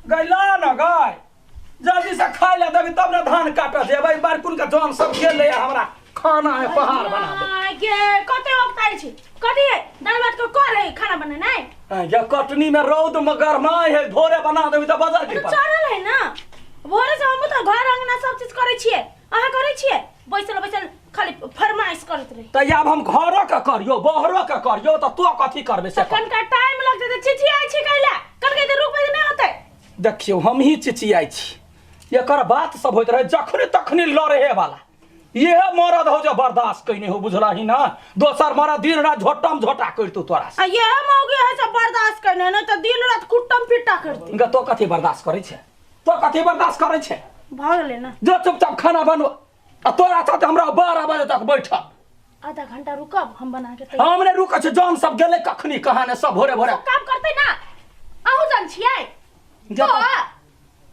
गैला न गय जल्दी से खाय ला देबी तब ने धान काटऽ जेबै बार कुन के जन सब गेलै हमरा खाना है पहाड़ बना दे। माय गे, कते वक्त आयल छी कथी है दाल भात के कर है खाना बनेनाइ? ये कटनी में रौद में गरमाय है, भोरे बना देबी तऽ बजर की तो पर चढ़ल है ना भोरे से। हम तऽ घर अंगना सब चीज करै छियै, अहाँ करै छियै? बैसल बैसल खाली फरमाइश करैत रही। तऽ आब हम घरो के करियो बहरो के करियो तऽ तो कथी करबे से तऽ कनका टाइम लगतै तऽ चिचियाइ छी कैला? कनका तऽ रुकबै तऽ नहि होतै। देखियौ, हम ही चिचियाइ छी, एकर बात सब होइत रहे जखने तखने लड़े वाला। इहे मरद हो जो बर्दाश्त कैने हो, बुझला ही ना? दोसर मरद दिन रात झोटम झोटा करतौ तोरा से। आ यह मौगी है सब बर्दाश्त करने, नहीं तो दिन रात कुट्टम पिट्टा करती। इनका तो कथी बर्दाश्त करै छै? तो कथी बर्दाश्त करै छै? भऽ गेलै ना। जो चुपचाप खाना बनबो आ तोरा साथ हमरा 12 बजे तक बैठल। आधा घंटा रुकब, हम बना के तैयार। हम नहि रुकै छी। जन सब गेलै कखनी कहाँ ने सब भोरे भोरे सब काम करतै ना, अहूँ जन छियै। जे तो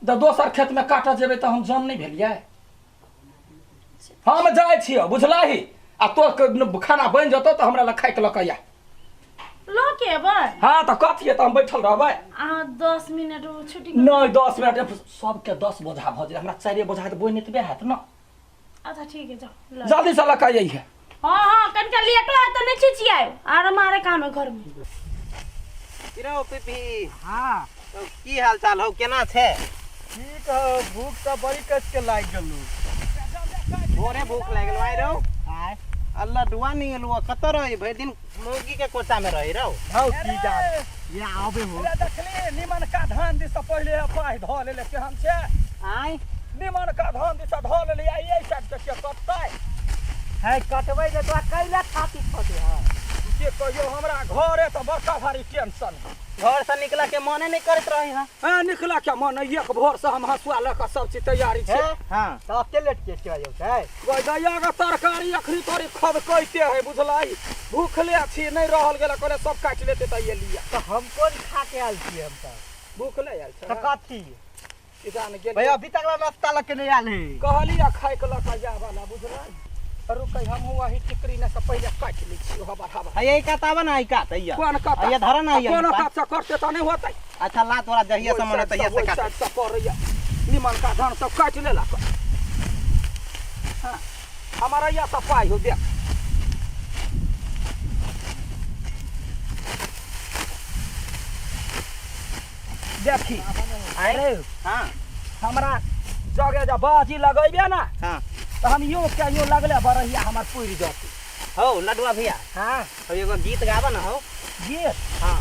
तऽ दोसर खेत में काटऽ जेबै तऽ हम जन नहि भेलियै? हम जाइ छियै, बुझलही? आ तो खाना बनि जेतौ तऽ हमरा लग खाइके लऽ कऽ आ। लऽ के एबै? हाँ, तऽ कथी है, तऽ हम बैठल रहबै? अहाँ 10 मिनट छुट्टी। नहि, 10 मिनट सबके 10 बोझा भऽ जेतै, हमरा 4 बोझा तऽ बोनि एतबे हैत ने। अच्छा ठीक है, जाओ जल्दी से लऽ कऽ अइहे। हाँ, कनिका लेटो है तऽ नहि चिचियायो, आर हमारे काम है घर में। की रौ पीपी? हाँ। तो की हाल चाल हौ, केना छै? ठीक हौ, भूख तऽ बड़ी कस के लागि गेलौ। भोरे भूख लागि गेलौ आइ रौ? आय। अल्लाह डुआ नहीं एलु, कतऽ रही? भरि दिन मौगी के कोचा में रही रौ। हौ की जान ये आबे हो। अरे देखली, निमन का धान दिस पहिले पाइ धऽ लेले, केहन छै? आय। निमन का धान दिस धऽ लेले, आ एहि साइड से के कटतै? है कटबै जे तोरा कैला छाती फटे है। के कहियो, हमरा घरे तऽ बड़का भारी टेंशन है। घर से निकला के मने नहीं करत रही। हाँ। हाँ, निकला के मन नहीं, एक भोर से हम हंसुआ लऽ कऽ सब चीज तैयारी छै। हाँ। तऽ अते लेट के चल जेतै? गै दैया के तरकारी अखनी तोरी खदकैते है, बुझलाई? भूखले छी, नहीं रहल गेल, कहले सब काटि लेते तऽ एलियै। तऽ हम कोन खा के आयल छियै? हम तऽ भूखले आयल तऽ छै। कथी किसान गेल। भैया अभी तक ला नाश्ता लऽ के नहीं आयल है। कहली आ खाय के लऽ कऽ जाय वाला, बुझलाई? रुकै, हमहूँ वही टिकरी ने से पहिले काटि लै छी हबर हबर। है यही कात आवा ना, ई कात हैया। कोन कात? हैया धरा ना हैया। कोन ई पात। कात से करते तऽ नहि होतै। अच्छा ला, तोरा जहिया से मन तहिया से काट। साइड से करैया, निमन का धान सब काटि लेलक। हाँ, हमारा यह सब पाइ हो, देख। देखी। अरे हाँ। हमरा जगह जब बाजी लगेबे ना हाँ तऽ हम यो के यो लगले बरहिया हमर पुरि जतै। हौ लडुआ भैया। हाँ। हौ, एगो गीत गाबा ना हौ। गीत? हाँ।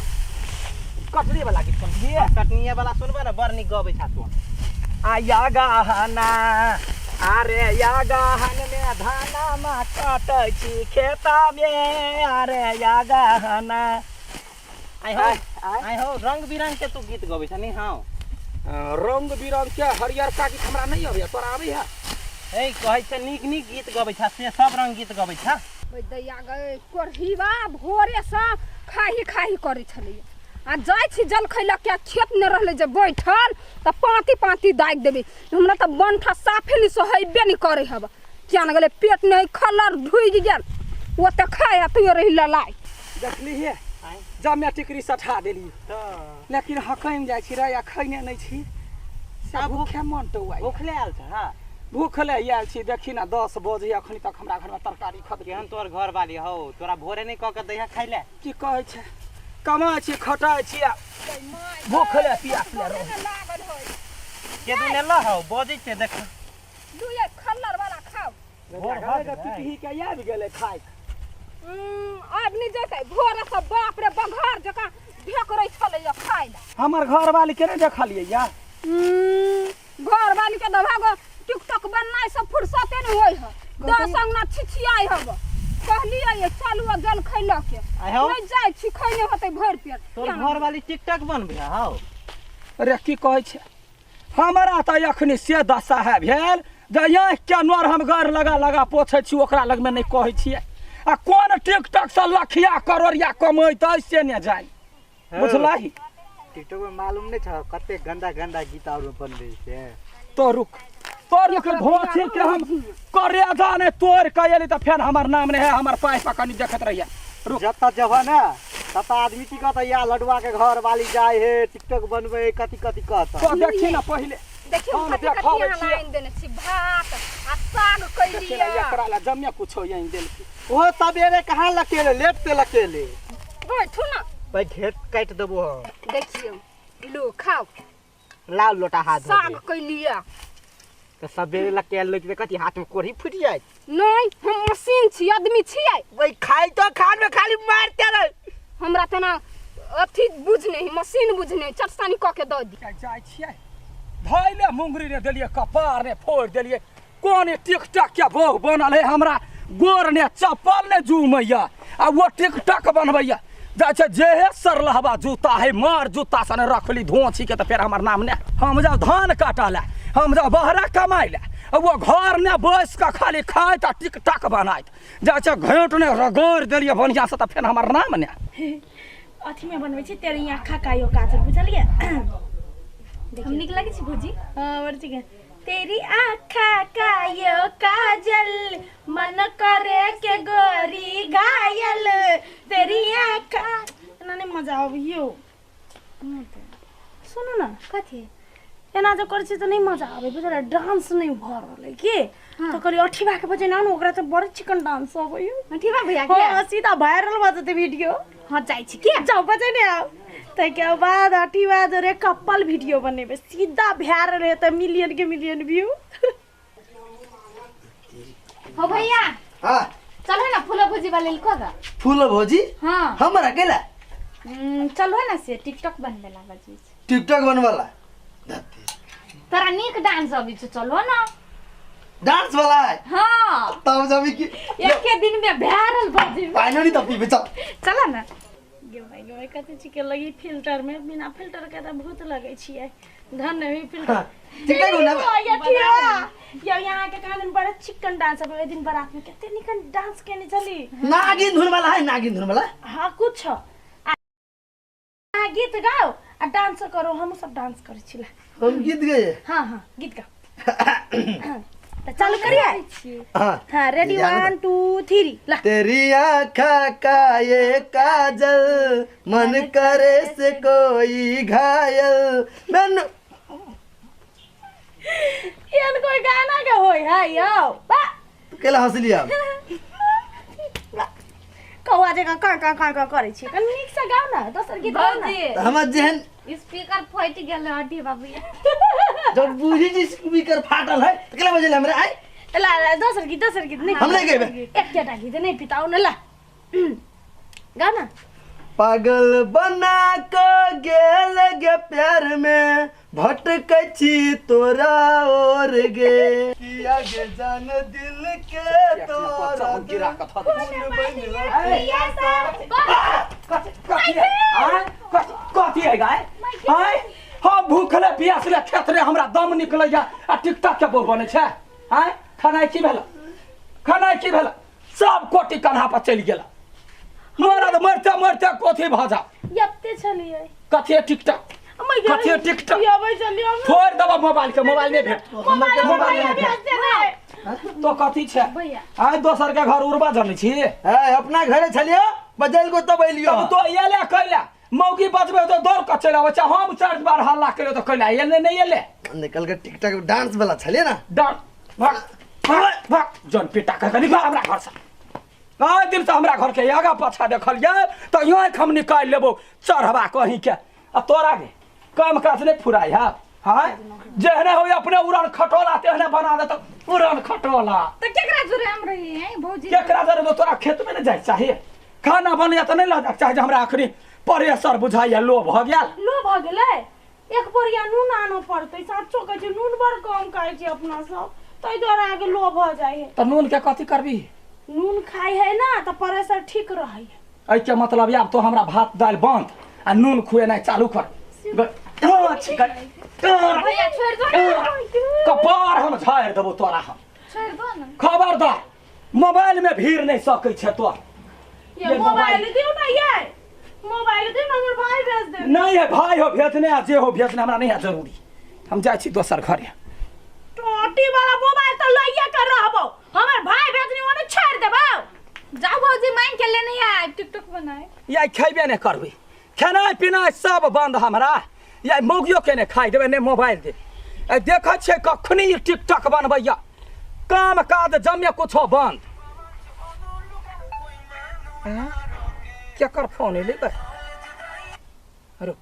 कटरी वाला गीत कोन गीत? कटनिया वाला सुनबा ना, बड़ नीक गबै छा तू। आ या गहना, अरे या गहन में धाना मा कटै छी खेता में, अरे या गहना। आइ हौ। आय, आय। आइ हौ, रंग बिरंग के तू गीत गबै छा नी? हौ। रंग बिरंग के हरियरका गीत हमरा नहि अबैया, तोरा अबैया? ए कहै छै नीक नीक गीत गबै छा, से सब रंग गीत गबै छा। दैया गै कोढ़ीबा, भोरेसँ खाही खाही करै छलैया आ जाइ छी जलखै लऽ के, खेत नहि रहलै जे बैठल तऽ पाँति पाँति दागि देबै। हमरा तऽ बंठा साफे नहि सोहेबे नहि करै हब। किया ने गेलै, पेट नहि खलर ढुकि गेल, ओते खाय आ तैयो रही ललाइ। देखली हे? आँय। जमे टिकरी सठा देली। तऽ लेकिन हकमि जाइ छी रे, आ खैने नहि छी से आ भूखे मन टौआइ। भूखले आयल छ? हाँ। भूखले आयल छी। देखी ना, 10 बजे अखनी तक हमरा घरमे तरकारी खद। केहन तोहर घर वाली हौ, तोरा भोरे नहीं कह के दैहा खाइ ले। की कहै छै, कमाइ छी, खटाइ छी आ भूखले पियासले रहै। लागल होइ। के दुने ल हौ, बजै छै देख। लुए खल्लर वाला खाउ। भोर भऽ गेलै। पिपही के आबि गेलै खाइके। आब नहि जेतै। भोरे से बाप रे बघार जकाँ ढेकरै छलैया खाइ लए। हमर घरवाली के नहि देखलियै या? घर वाली के तऽ भागो टिकटॉक बननाइ सब फुर्सते नहि होइ है, 10 अंगना छिछियाइ हब। कहलियै ये चलू आ जल खै लऽ के। आइ हौ। नहि जाइ छी, खैने होतै भरि पेट। तोर घर वाली टिकटॉक बनबै हौ? अरे की कहै छै, हमरा तऽ अखनी से दशा है भेल जे आँखिके नोर हम गड़ लगा लगा पोछै छी, ओकरा लगमे नहि कहै छियै। आ कोन टिकटॉक से लखिया करोड़िया कमैतै से ने जानि, बुझलही? टिकटॉक में मालूम नहीं छ कते गंदा गंदा गीत और बनबै छै। तो रुक, तो रुक, घोची के हम करे जाने तोड़ के एली तऽ फेर हमर नाम नहि है, हमर पाइ पर कनी देखैत रहिए, रुक। जतऽ जबह ना तब आदमी की कहता या लडुआ के घर वाली जाए हे टिकटॉक बनबे कथी कथी कहता। तो देखी ना पहिले। देखियौ हम कथी कथी देखाबै अहाँ छियै। आनि देने छी, भात आ साग देखी ना कैलियै। एकरा ला जम्मे कुछो आनि देलकी। ओहो सवेरे कहाँ लकेले, लेट से लकेले। बैठू ना। भाई घेट काटि देबो हम। देखियौ लो खाओ। लाउ लोटा हाथ धो साग के। कैलियै। तऽ सवेरे लकेल लैके तऽ कथी हाथ में कोढ़ी फूटि जायत? नहीं, हम मशीन छी, आदमी छियै। वही खाइ तो खान में खाली मारते रहे। हमरा तेना अथी बुझने ही, मशीन बुझने, चटसानी कऽ के दऽ दी। जाइ छियै धैले मुंगरी ने देलियै, कपार ने फोड़ि देलियै। कोन ई टिकटक के भोग बनल है? हमरा गोर ने चप्पल ने जुमैया आ वो टिकटक बनबैया। जाइ छै जेहे सरलहबा जूता है, मार जूता सन रखली धोची के, तऽ फेर हमर नाम ने। हम जाउ धान काटऽ लए, हम जाउ बहरा कमाइ लए, आ वो घर ने बैस कऽ खाली खाइत आ टिकटक बनाइत। जाइ छै घेंट ने रगड़ि देलियै बढ़िआँसँ, तऽ फेर हमर नाम ने। अथी में बनबै छी तेरी आँखा का यो काजल, बुझलियै? हम नीक लगै छी भौजी? हाँ, बड़ ठीक है। तेरी आँखा का यो काजल मन करे के गोरी घायल, तेरी आँखा। एना नहि मजा अबैयो। सुनू ने। कथी? एना जे करै छी तऽ नहि मजा आबै, बुझलियै? डांस नहि भऽ रहल अइ की, तऽ कहलियै अठीबा के बजेने आउ ने, ओकरा तऽ बड़ चिकन डांस अबैया। अठीबा भैया के? हाँ, सीधा वायरल भऽ जेतै वीडियो। हाँ, जाइ छी के। जाउ बजेने आउ, ताहिके बाद अठीबा जोरे कपल वीडियो बनेबै, सीधा वायरल हेतै, मिलियन के मिलियन व्यू। हो भैया। हाँ। चलो ना फूलो भोजी वाले लिखो गा। फूलो भोजी? हाँ। हमरा अकेला? चलो ना से टिकटॉक बनबे ला बजी। टिकटॉक बनवाला? तोरा नीक डांस अबै छौ, चलो ना। डांस वाला है? हाँ। तब जब की एके दिन में वायरल भऽ जेबै। पानी नहीं तब पीबे, चल। चलो ना। गे भाई, गे भाई, कथी छिकै लगी फिल्टर में? बिना फिल्टर के तऽ भूत लगै छियै। धन नहीं फिल्टर। हाँ, टिकटॉक बनाबे। ये ठीक है। यो यहाँ के कहाँ दिन बड़ा चिकन डांस अब ओहि दिन बारात में कते निकन डांस केने छली। नागिन धुन वाला है, नागिन धुन वाला? हाँ, कुछ। आ गीत गाओ आ डांस करो, हम सब डांस करै छिला। हम गीत गए? हाँ हाँ, गीत गाओ। तऽ चालू करिए। हाँ। हाँ, रेडी, जाने 1 2 3, ला। तेरी आँखा का ये काजल मन करे से कोई घायल मैंने एहन कोई गाना के होय है यौ? बा। केला हंसली आप? कौआ जकाँ काँ काँ काँ काँ करै छी। कनि नीकसँ गाउ ने, दोसर गीत गाउ ने। भौजी। तऽ हमर जेहन स्पीकर फटि गेल अठी बाबू। जब बूझी जी स्पीकर फाटल है तऽ केला बजेले हमरा आइ? ला ला, दोसर गीत, दोसर गीत नहीं। हम नहीं गेबै। एकेटा गीत नहीं पिताउ ने, ला गाउ ने। पागल बना के गेल गे प्यार में भटकै छी तोरा और गे, किया गे जान दिल के तोरा हम गिरा कऽ धऽ देबै। खून बनि कथी कथी है? आँय? कथी कथी है गाय? आँय, हम भूखले प्यासले खेत रे, हमरा दम निकलैया आ टिकटक के बहु बनै छै। आँय, खेनाइ की भेल? खेनाइ की भेल? सब कोटी कन्हा पर चलि गेल। मरद मरते मरते कथी भऽ जा यत्ते छलियै। कथी है टिकटक? कथी है टिकटक? अबै छलियै हम। छोड़ि देबऽ मोबाइल के, मोबाइल नहि भेट, मोबाइल नहि भेट। तो कथी छै? आइ दोसर के घर उड़बा जनै छी? है अपना घरे छलियो, बजल को तब एलियो। तब तो एले कैला? मौगी बजबे तो दौड़ कऽ चलि आबै छै। हम चारि बार हल्ला केलियो तऽ कैला एले? नहि एले। निकल के टिकटक डांस वाला छलिए ना। डांस भाग भाग भाग, जन पिटा कऽ निकाल हमरा घरसँ। आइ दिनसँ हमरा घरके आगा पाछा देखलियै तऽ आँखि हम निकालि लेबो चढ़बा कहीं के। आ तोरा गे काम काज नहि फुराइ है? हाँ, जेहने हो अपने उड़न खटोला तेहने बना देत उड़न खटोला। तऽ केकरा जोरे हम रही हैं भौजी? केकरा जरे? तोरा खेतमे नहि जाइ चाही, खाना बनैया तऽ नहि लऽ जाके चाही जे हमरा अखनी प्रेशर बुझाइया, लो भऽ गेल। लो भऽ गेलै? एक बोरिया नून आनऽ पड़तै। साचो कहै छै, नून बड़ कम खाइ छी अपना सब, ताहि दुआरे अहाँके लो भऽ जाइ है। तऽ नूनके कथी करबी? नून खाइ है ना तऽ प्रेशर ठीक रहै है। एहिके मतलब आब तो हमरा भात दालि बंद आ नून खुएनाइ चालू कर। भैया छोड़ि दो ना। कपार हम झाड़ि देबो तोरा हम। छोड़ि दो ना। खबरदार, मोबाइल में भीड़ नहीं सकै छै तो। ये मोबाइल दियौ ना, ये मोबाइल दियौ ना, हमर भाई भेज दे। नहीं है भाई हो भेजने आ जे हो भेजने, हमरा नहीं है जरूरी। हम जाइ छी दोसर घरे। टोटी वाला मोबाइल तऽ लइए के रहबो, हमर भाई भेजने ओने छोड़ि देबौ। जाओ भौजी मांग के लेने आए टिकटॉक बनाए। या खेबे नहि करबै, खेनाइ पिनाइ सब बंद हमरा। या मौगियो के नहि खाइ देबै, नहि मोबाइल देबै। आ देखै छियै कखनी ई टिकटॉक बनबैया, काम काज जमे कुछो बंद। आँय? केकर फोन एलै बे? रुक।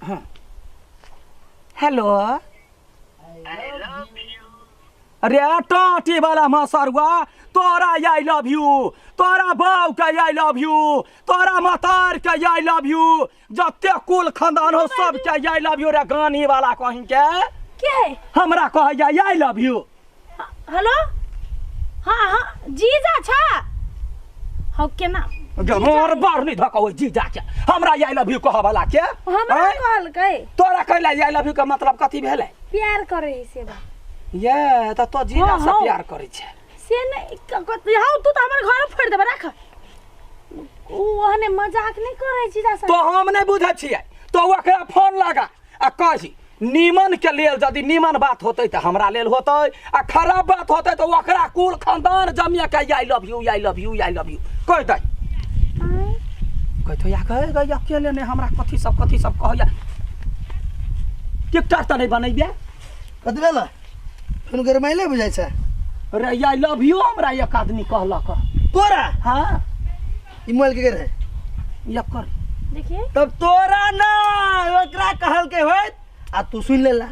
हाँ हेलो। अरे टाटी वाला मसरुआ, तोरा I love you, तोरा बाऊ के I love you, तोरा मतार के I love you, जते कुल खानदान हो सब के I love you. रे गानी वाला कहीं के के है? हमरा कहैया I love you. Hello. हाँ हाँ जीजा छा हौ केना मोर बार नहीं धका ओइ जीजा के हमरा I love you कहऽ वाला के। हमरा आँय? कहलकै। तोरा कहला I love you के मतलब कथी भेलै? प्यार करे है से बा। ये तऽ तो जीजा हाँ, से हाँ। प्यार करै छै से नहीं हौ तू तऽ हमर घर फोड़ि देबे राख। उ ओहने मजाक नहीं करे जीजा से। तो हम नहीं बुझै छियै, तो ओकरा फोन लगा आ कही नीमन के लेल यदि नीमन बात होतै तऽ हमरा लेल होतै, आ खराब बात होतै तऽ ओकरा कुल खानदान जमिया के I love you, I love you, I love you कहि दै। कहै या कहे गै अकेले नहि हमरा कथी सब कहैया। टिकटॉक तऽ नहि बनैबे। कथी भेल? फोन गरमाइले बुझाइ छै। अरे I love you हमरा एक आदमी कहलक। तोरा? हाँ। ई मोबाइल के रहे? एकर। देखिए। तब तोरा ना ओकरा कहलकै होइत आ तू सुनि लेला।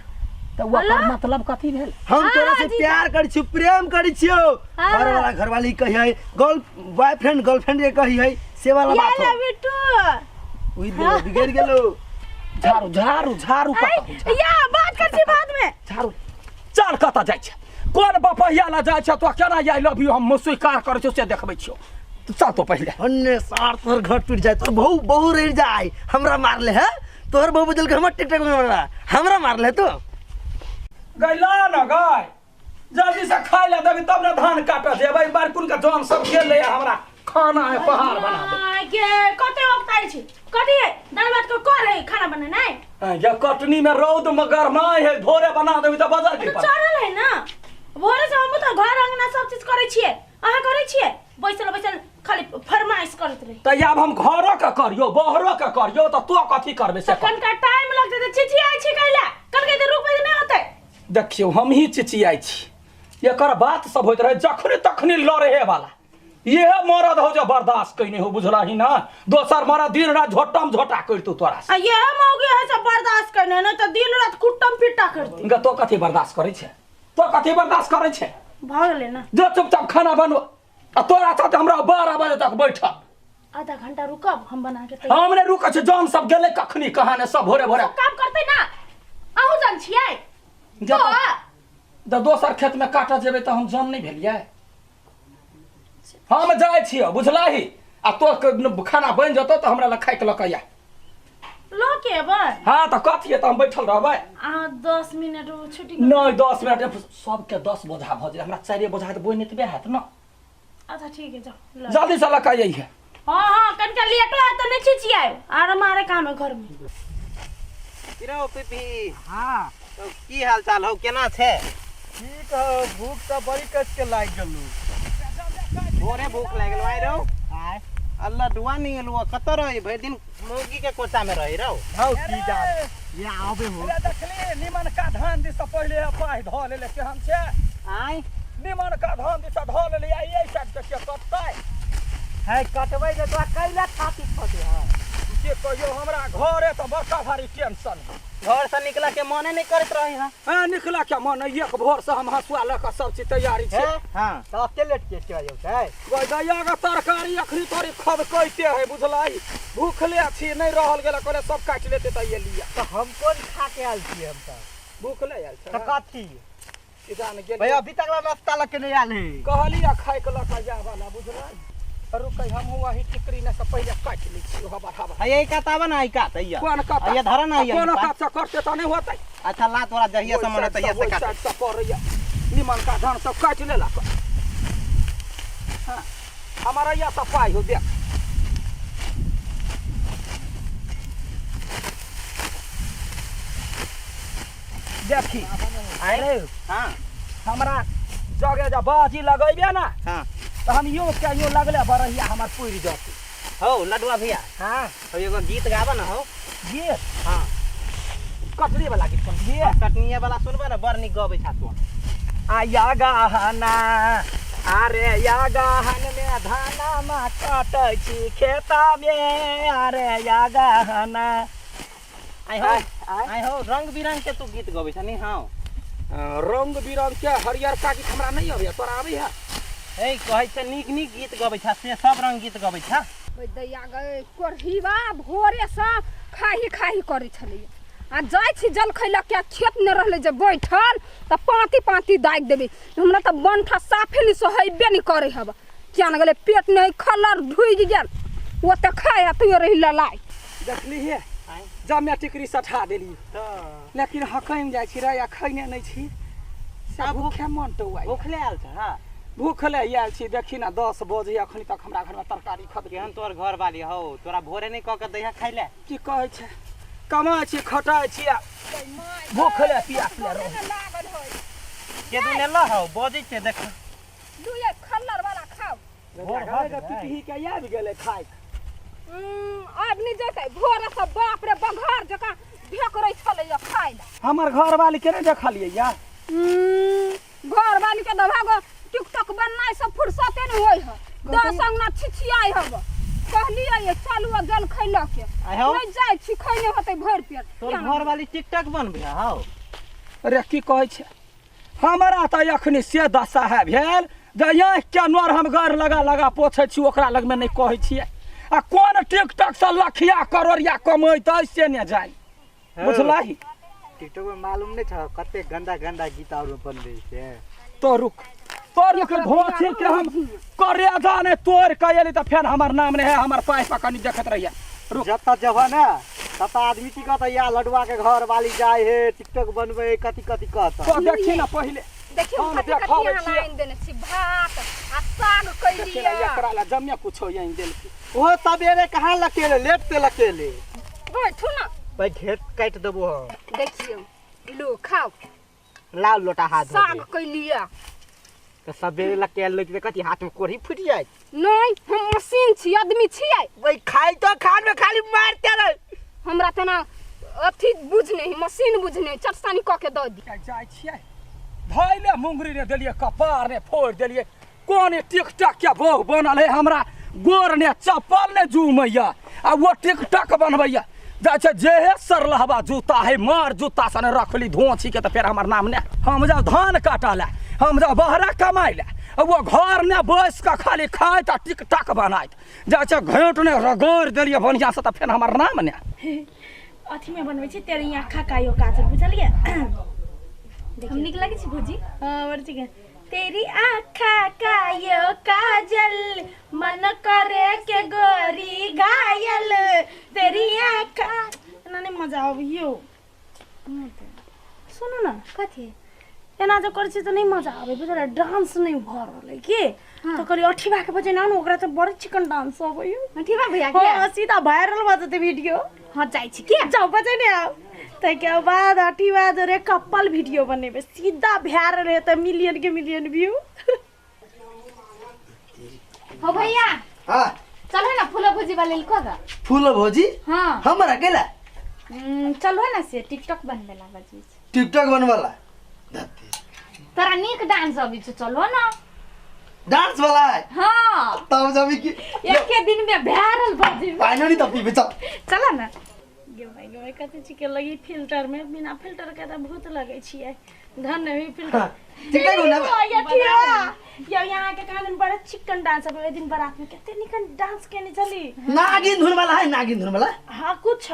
तऽ ओकर मतलब कथी भेल? हम तोरा से प्यार करै छियौ, प्रेम करै छियौ। घर वाला घरवाली कहियै, गर्ल बॉयफ्रेंड गर्लफ्रेंड के कहियै, से वाला बात हो। I love you two. उई दे बिगड़ गेलो। झाड़ू झाड़ू झाड़ू कतऽ? या बात कर छी बाद में। झाड़ू चल कतऽ जाइ छै? कोन बपहिया ला जाइ छै? तो केना I love you हम स्वीकार करै छियौ से देखबै छियौ। चल तो पहिले। अन्ने सार तोहर घर टूट जाए, तोहर बहु बहु रह जाए। हमरा मारले है तोहर बहु, बदल के हमर टिकटॉक में मारला, हमरा मारले तो। गैला न गय, जल्दी से खाइ ला देबी तब ने धान काटऽ जेबै। बारकुन के जन सब गेल ले हमरा खाना है पहाड़ बना दे। गे कते वक्त आयल छी? कथी है दाल भात के कर है खाना बनेनाइ? ये कटनी में रौद में गरमाय है, भोरे बना देबी तऽ बजर की तो चढ़ल है ना भोरे से। हम तऽ घर अंगना सब चीज करै छियै, अहाँ करै छियै? बैसल बैसल खाली फरमाइश करैत रही। तऽ आब हम घरो के करियो बहरो के करियो तऽ तो कथी करबै से? कनका टाइम लग जेतै। चिचियाइ छी कैला? कनका देर रुकबै तऽ नहि होतै। देखियौ हमही चिचियाइ छी, एकर बात सब होइत रहै जखनी तखनी लड़े वाला। इहे मरद हो जे बर्दाश्त कैने हो, बुझलही ना? दोसर मरद दिन रात झोटम झोटा करितौ तोरा से। आ इहे मौगी है सब बर्दाश्त कैने, नहि तऽ दिन रात कुट्टम पिट्टा करती। गे तो कथी बर्दाश्त करै छै? तो कथी बर्दाश्त करै छै? भऽ गेलै ना। जो चुपचाप खाना बनबो। आ तोरा साथ हमरा 12 बजे तक बैठल। आधा घंटा रुकब, हम बना के तैयार। हम नहि रुकै छी, जन सब गेलै कखनी कहाँ ने सब भोरे भोरे। सब काम करतै ना, अहूँ जन छियै। जब तऽ दोसर खेत में काटऽ जेबै तऽ हम जन नहि भेलियै? हम जाइ छियौ बुझलही, आ तो खाना बनि जेतौ तऽ हमरा लग खाइके लऽ कऽ आ। लऽ के एबै? हाँ तऽ कथी है, तऽ हम बैठल रहबै? अहाँ 10 मिनट छुट्टी। नहि 10 मिनट सबके 10 बोझा भऽ जेतै, हमरा 4 बोझा तऽ बोनि एतबे हैत ना। अच्छा ठीक है, जाओ जल्दी से लऽ कऽ अइहे। हाँ हाँ कनिका लेटो है तऽ नहि चिचियाएब, आराम आरे काम है घर में। की रौ पीपी? हाँ। तो की हाल चाल हौ, केना छै? ठीक हौ, भूख तऽ बड़ी कस के लागि गेलौ। भोरे भूख लागि गेलौ। आइ रौ आय। अल्लाह डुआ नहीं एलौ, कतऽ रही भरि दिन? मौगी के कोचा में रही रौ। हौ की जान ये आबे हो। अरे देखली निमन का धान दिस पहिले पाइ धऽ लेले केहन छै? आय निमन का धान दिस धऽ लेले, आ एहि साइड से के कटतै? है कटबै जे तोरा कैला छाती फटे है। के कहियो हमरा घरे तऽ बड़का भारी टेंशन है। घर से निकला के मने नहीं करत रही है। हाँ निकला के मन एक भोर से हम हंसुआ लऽ कऽ सब चीज तैयारी छै। हाँ तऽ एते लेट के चलि जेतै? गै दैया के तरकारी अखनी तोरी खदकैते है बुझलही, भूखले छी नहि रहल गेल, कहले सब काटि लेते तऽ एलियै। तऽ हम कोन खा के आयल छियै? हम तऽ भूखले आयल छै। तऽ कथी की जान गेल भैया अभी तक नाश्ता लऽ के नहि आयल है। कहली आ खाइ के लऽ कऽ जाय वाला बुझलही। रुकै हमहूँ वही टिकरी ने से पहिले काटि लै छी हबर हबर। है यही कात आबे ना, ई कात हैया। कोन कात? हैया धर ना, हैया कोन ई पात। कात से करते तऽ नहि होतै। अच्छा ला तोरा जहिया से मन ओहि तहिया से साइड काट। साइड से करैया निमन का धान सब काटि लेलक। हाँ हमारा यह सब पाइ हो देख। देखी अरे हाँ हमरा जगह जब बाजी लगैबे ना हाँ तऽ हम यो के यो लगले बरहिया हमर पुरि जतै। हौ लडुआ भैया। हाँ। हौ एगो गीत गाबऽ न हौ। गीत? हाँ। कटरी वाला गीत कोन गीत? कटनिया वाला सुनबऽ न, बड़ नीक गबै छा तू। आ या गहना अरे या गहन में धाना मा कटै छी खेता में अरे या गहना। आइ हौ, आइ हौ, रंग बिरंग के तू गीत गबै छ नि हौ? रंग बिरंग के हरियरका गीत हमरा नहि अबैया, तोरा अबैया? ए कहै छै नीक नीक गीत गबै छ, से सब रंग गीत गबै छ। ओइ दैया गै कोढ़ीबा भोरेसँ खाही खाही करै छलैया आ जाइ छी जलखै लऽ के खेत नहि रहलै जे बैठल तऽ पाँति पाँति दागि देबै। हमरा तऽ बनठा साफे नहि सोहेबे नहि करै हब, किया ने गेलै पेट नहि खलर ढुकि गेल, ओते खाय आ तैयो रही ललाइ। देखली हे जमे टिकरी सठा देली, लेकिन हकैम जाइ छी रे, आ खैने नहि छी से भूखे मन टौआइ। भूखले आयल छ? हाँ भूखले आयल छी। देखी ना 10 बजे अखनी तक हमरा घरमे तरकारी खत। केहन तोहर घर वाली हौ, तोरा भोरे नहि कऽ के दैहा खाइ ले? की कहै छै, कमाइ छी खटाइ छी आ भूखले पियासले रहै। के दू लेलऽ हौ, बजै छै देख। लुए खल्लर वाला खाउ। भोर भऽ गेलै। पिपही के आबि गेलै खाइक। आब नहि जेतै, भोरे से बाप रे बघार जकाँ ढेकरै छलैया खाइ लए। हमर घरवाली के नहि देखलियै या? घरवाली के तऽ भागो टिकटॉक बननाइ सब फुर्सते नहि होइ है, 10 अंगना छिछियाइ हब। कहलियै ये चलू आ जलखै लऽ के, आइ हौ। नहि जाइ छी, खैने होतै भरि पेट। तोर घरवाली टिकटॉक बनबै हौ? अरे की कहै छै, हमरा तऽ अखनी से दशा है भेल जे आँखिके नोर हम गड़ लगा लगा पोछै छी, ओकरा लगमे नहि कहै छियै। आ कोन टिकटॉकसँ लखिया करोड़िया कमैतै से नहि जानि, बुझलही? टिकटॉक में मालूम नहीं छ कते गंदा गंदा गीत और बनबै छै। तो रुक, तो रुक, घोची के हम करेजा ने तोड़ के एली तऽ फेर हमर नाम नहि है, हमर पाइ पर कनी देखैत रहिए। रुक। जतऽ जबह ने ततऽ आदमी की कहतै, या लडुआ के घर वाली जाय हे टिकटॉक बनबै कथी कथी कहतै। तो देखी ना पहिले। देखियौ हम कथी कथी देखाबै अहाँ छियै। आनि देने छी, भात आ साग देखी ना, कैलियै। एकरा लए जमे कुछो आनि देलकै। ओहो सबेरे कहाँ लकेले, लेट से लकेले। बैठू ना। भाई घेट काटि देबो हम। देखियौ लो खाउ। लाल लोटा हाथ धो साग दे। कैलियै। तऽ सबेरे लकेल लै छै, कथी हाथ में कोढ़ी फूटि जाय? नहि, हम मशीन छी, आदमी छियै। वही खाइ तो खान में खाली मारते रहे। हमरा तेना अथी बुझने मशीन बुझने चटसानी कऽ के दऽ दी। जाइ छियै धैले मुंगरी ने देलियै, कपार ने फोड़ि देलियै। कोन टिकटक के भोग बनल है, हमरा गोर ने चप्पल ने जुमैया आ वो टिकटक बनबैया। जाइ छै जेहे सरलहबा जूता है, मार जूता सने रखली धोची के, तऽ फेर हमर नाम ने। हम जाउ धान काटऽ लए, हम जाउ बहरा कमाइ लए, आ वो घर ने बैस कऽ खाली खाइत आ टिकटक बनाइत। जाइ छै घेंट ने रगड़ि देलियै बढ़िआँसँ, तऽ फेर हमर नाम ने। अथी में बनबै छी तेरी आँखा का यो काजल, बुझलियै? हम नीक लगै छी भौजी? हाँ, बड़ ठीक है। तेरी आँखा का यो काजल मन करे के गोरी घायल, तेरी आँखा। एना नहि मजा अबैयो। सुनू ने। कथी? एना जे करै छी तऽ नहि मजा आबै, बुझलियै? डांस नहि भऽ रहल अइ की, तऽ कहलियै अठीबा के बजेने आउ ने, ओकरा तऽ बड़ चिकन डांस अबैया। अठीबा भैया के? हाँ, सीधा वायरल भऽ जेतै वीडियो। हाँ, जाइ छी के? जाउ बजेने आउ, ताहिके बाद अठीबा जोरे कपल वीडियो बनेबै, सीधा वायरल हेतै, मिलियन के मिलियन व्यू। हो भैया। हाँ। चलो ना फूलो भोजी वाले लिखो गा। फूलो भोजी? हाँ। हमरा अकेला? चलो ना से टिकटॉक बनबेला बजबै छै। टिकटॉक बनबला? तोरा नीक डांस अबै छौ, चलो ना। डांस वाला है? हाँ। तब जब की एके दिन में वायरल भऽ जेबै। पानी नहीं तब पीबे, चल। चलो ना। गे भाई, गे भाई, कते चिकन लगी फिल्टर में, बिना फिल्टर के तऽ भूत लगै छियै। धन नहीं फिल्टर। हाँ, टिकटॉक बनाबे। या ठीक। या यहाँ के कहाँ दिन बड़ा चिकन डांस अब ओइ दिन बारात में कते निकन डांस केने छली। नागिन धुन वाला है, नागिन धुन वाला? हाँ, कुछ।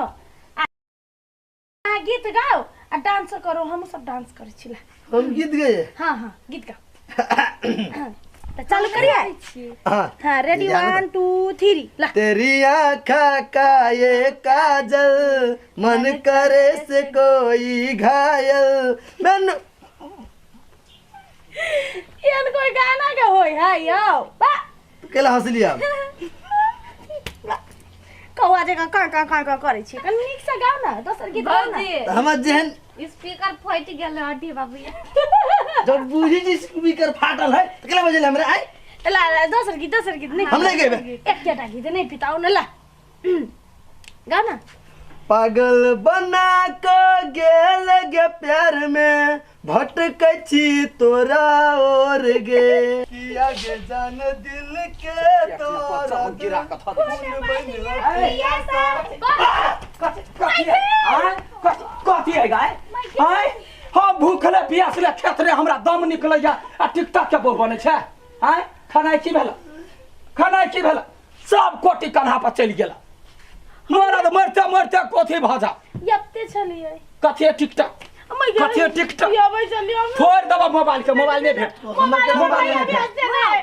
आ गीत गाओ आ डांस करो, हम सब डांस करै छी। हम गीत गए? हाँ हाँ, गीत गाओ। तो चालू करिए। हाँ। हाँ, रेडी, 1 2 3 ला। तेरी आँखा का ये काजल मन करे से कोई घायल मन। एहन कोई गाना के होय है यौ? बा। केला हंसली आप? कौआ जकाँ काँ काँ काँ काँ करै छी, कनि नीकसँ गाउ ने, दोसर गीत गाउ ने। भौजी। हमर जेहन स्पीकर फटि गेल अठी बाबू। जब बूझी जी स्पीकर फाटल है तो केला बजेले हमरा आइ? ला ला दोसर गीत, दोसर गीत नहीं। हम नहीं गेबै। एकटा गीत नहीं पिताओ न, ला गा ना। पागल बना क गेल गे प्यार में भटकै छी तोरा ओर गे, किया गे जान दिल के तोरा गिरा कऽ धऽ देबै। खून बनि रखिया। कथी कथी आँय? कथी कथी है गाय आँय? हम भूखले प्यासले खेत रे, हमरा दम निकलैया आ टिकटक के बोल बनै छै। आँय, खेनाइ की भेल? खेनाइ की भेल? सब कोटी कन्हा पर चलि गेल। मरद मरते मरते कथी भऽ जा यत्ते छलियै। कथी है टिकटक? कथी है टिकटक? अबै छलियै। छोड़ि देबऽ मोबाइल के, मोबाइल नहि भेट, मोबाइल मोबाइल नहि भेज भेट। देबै।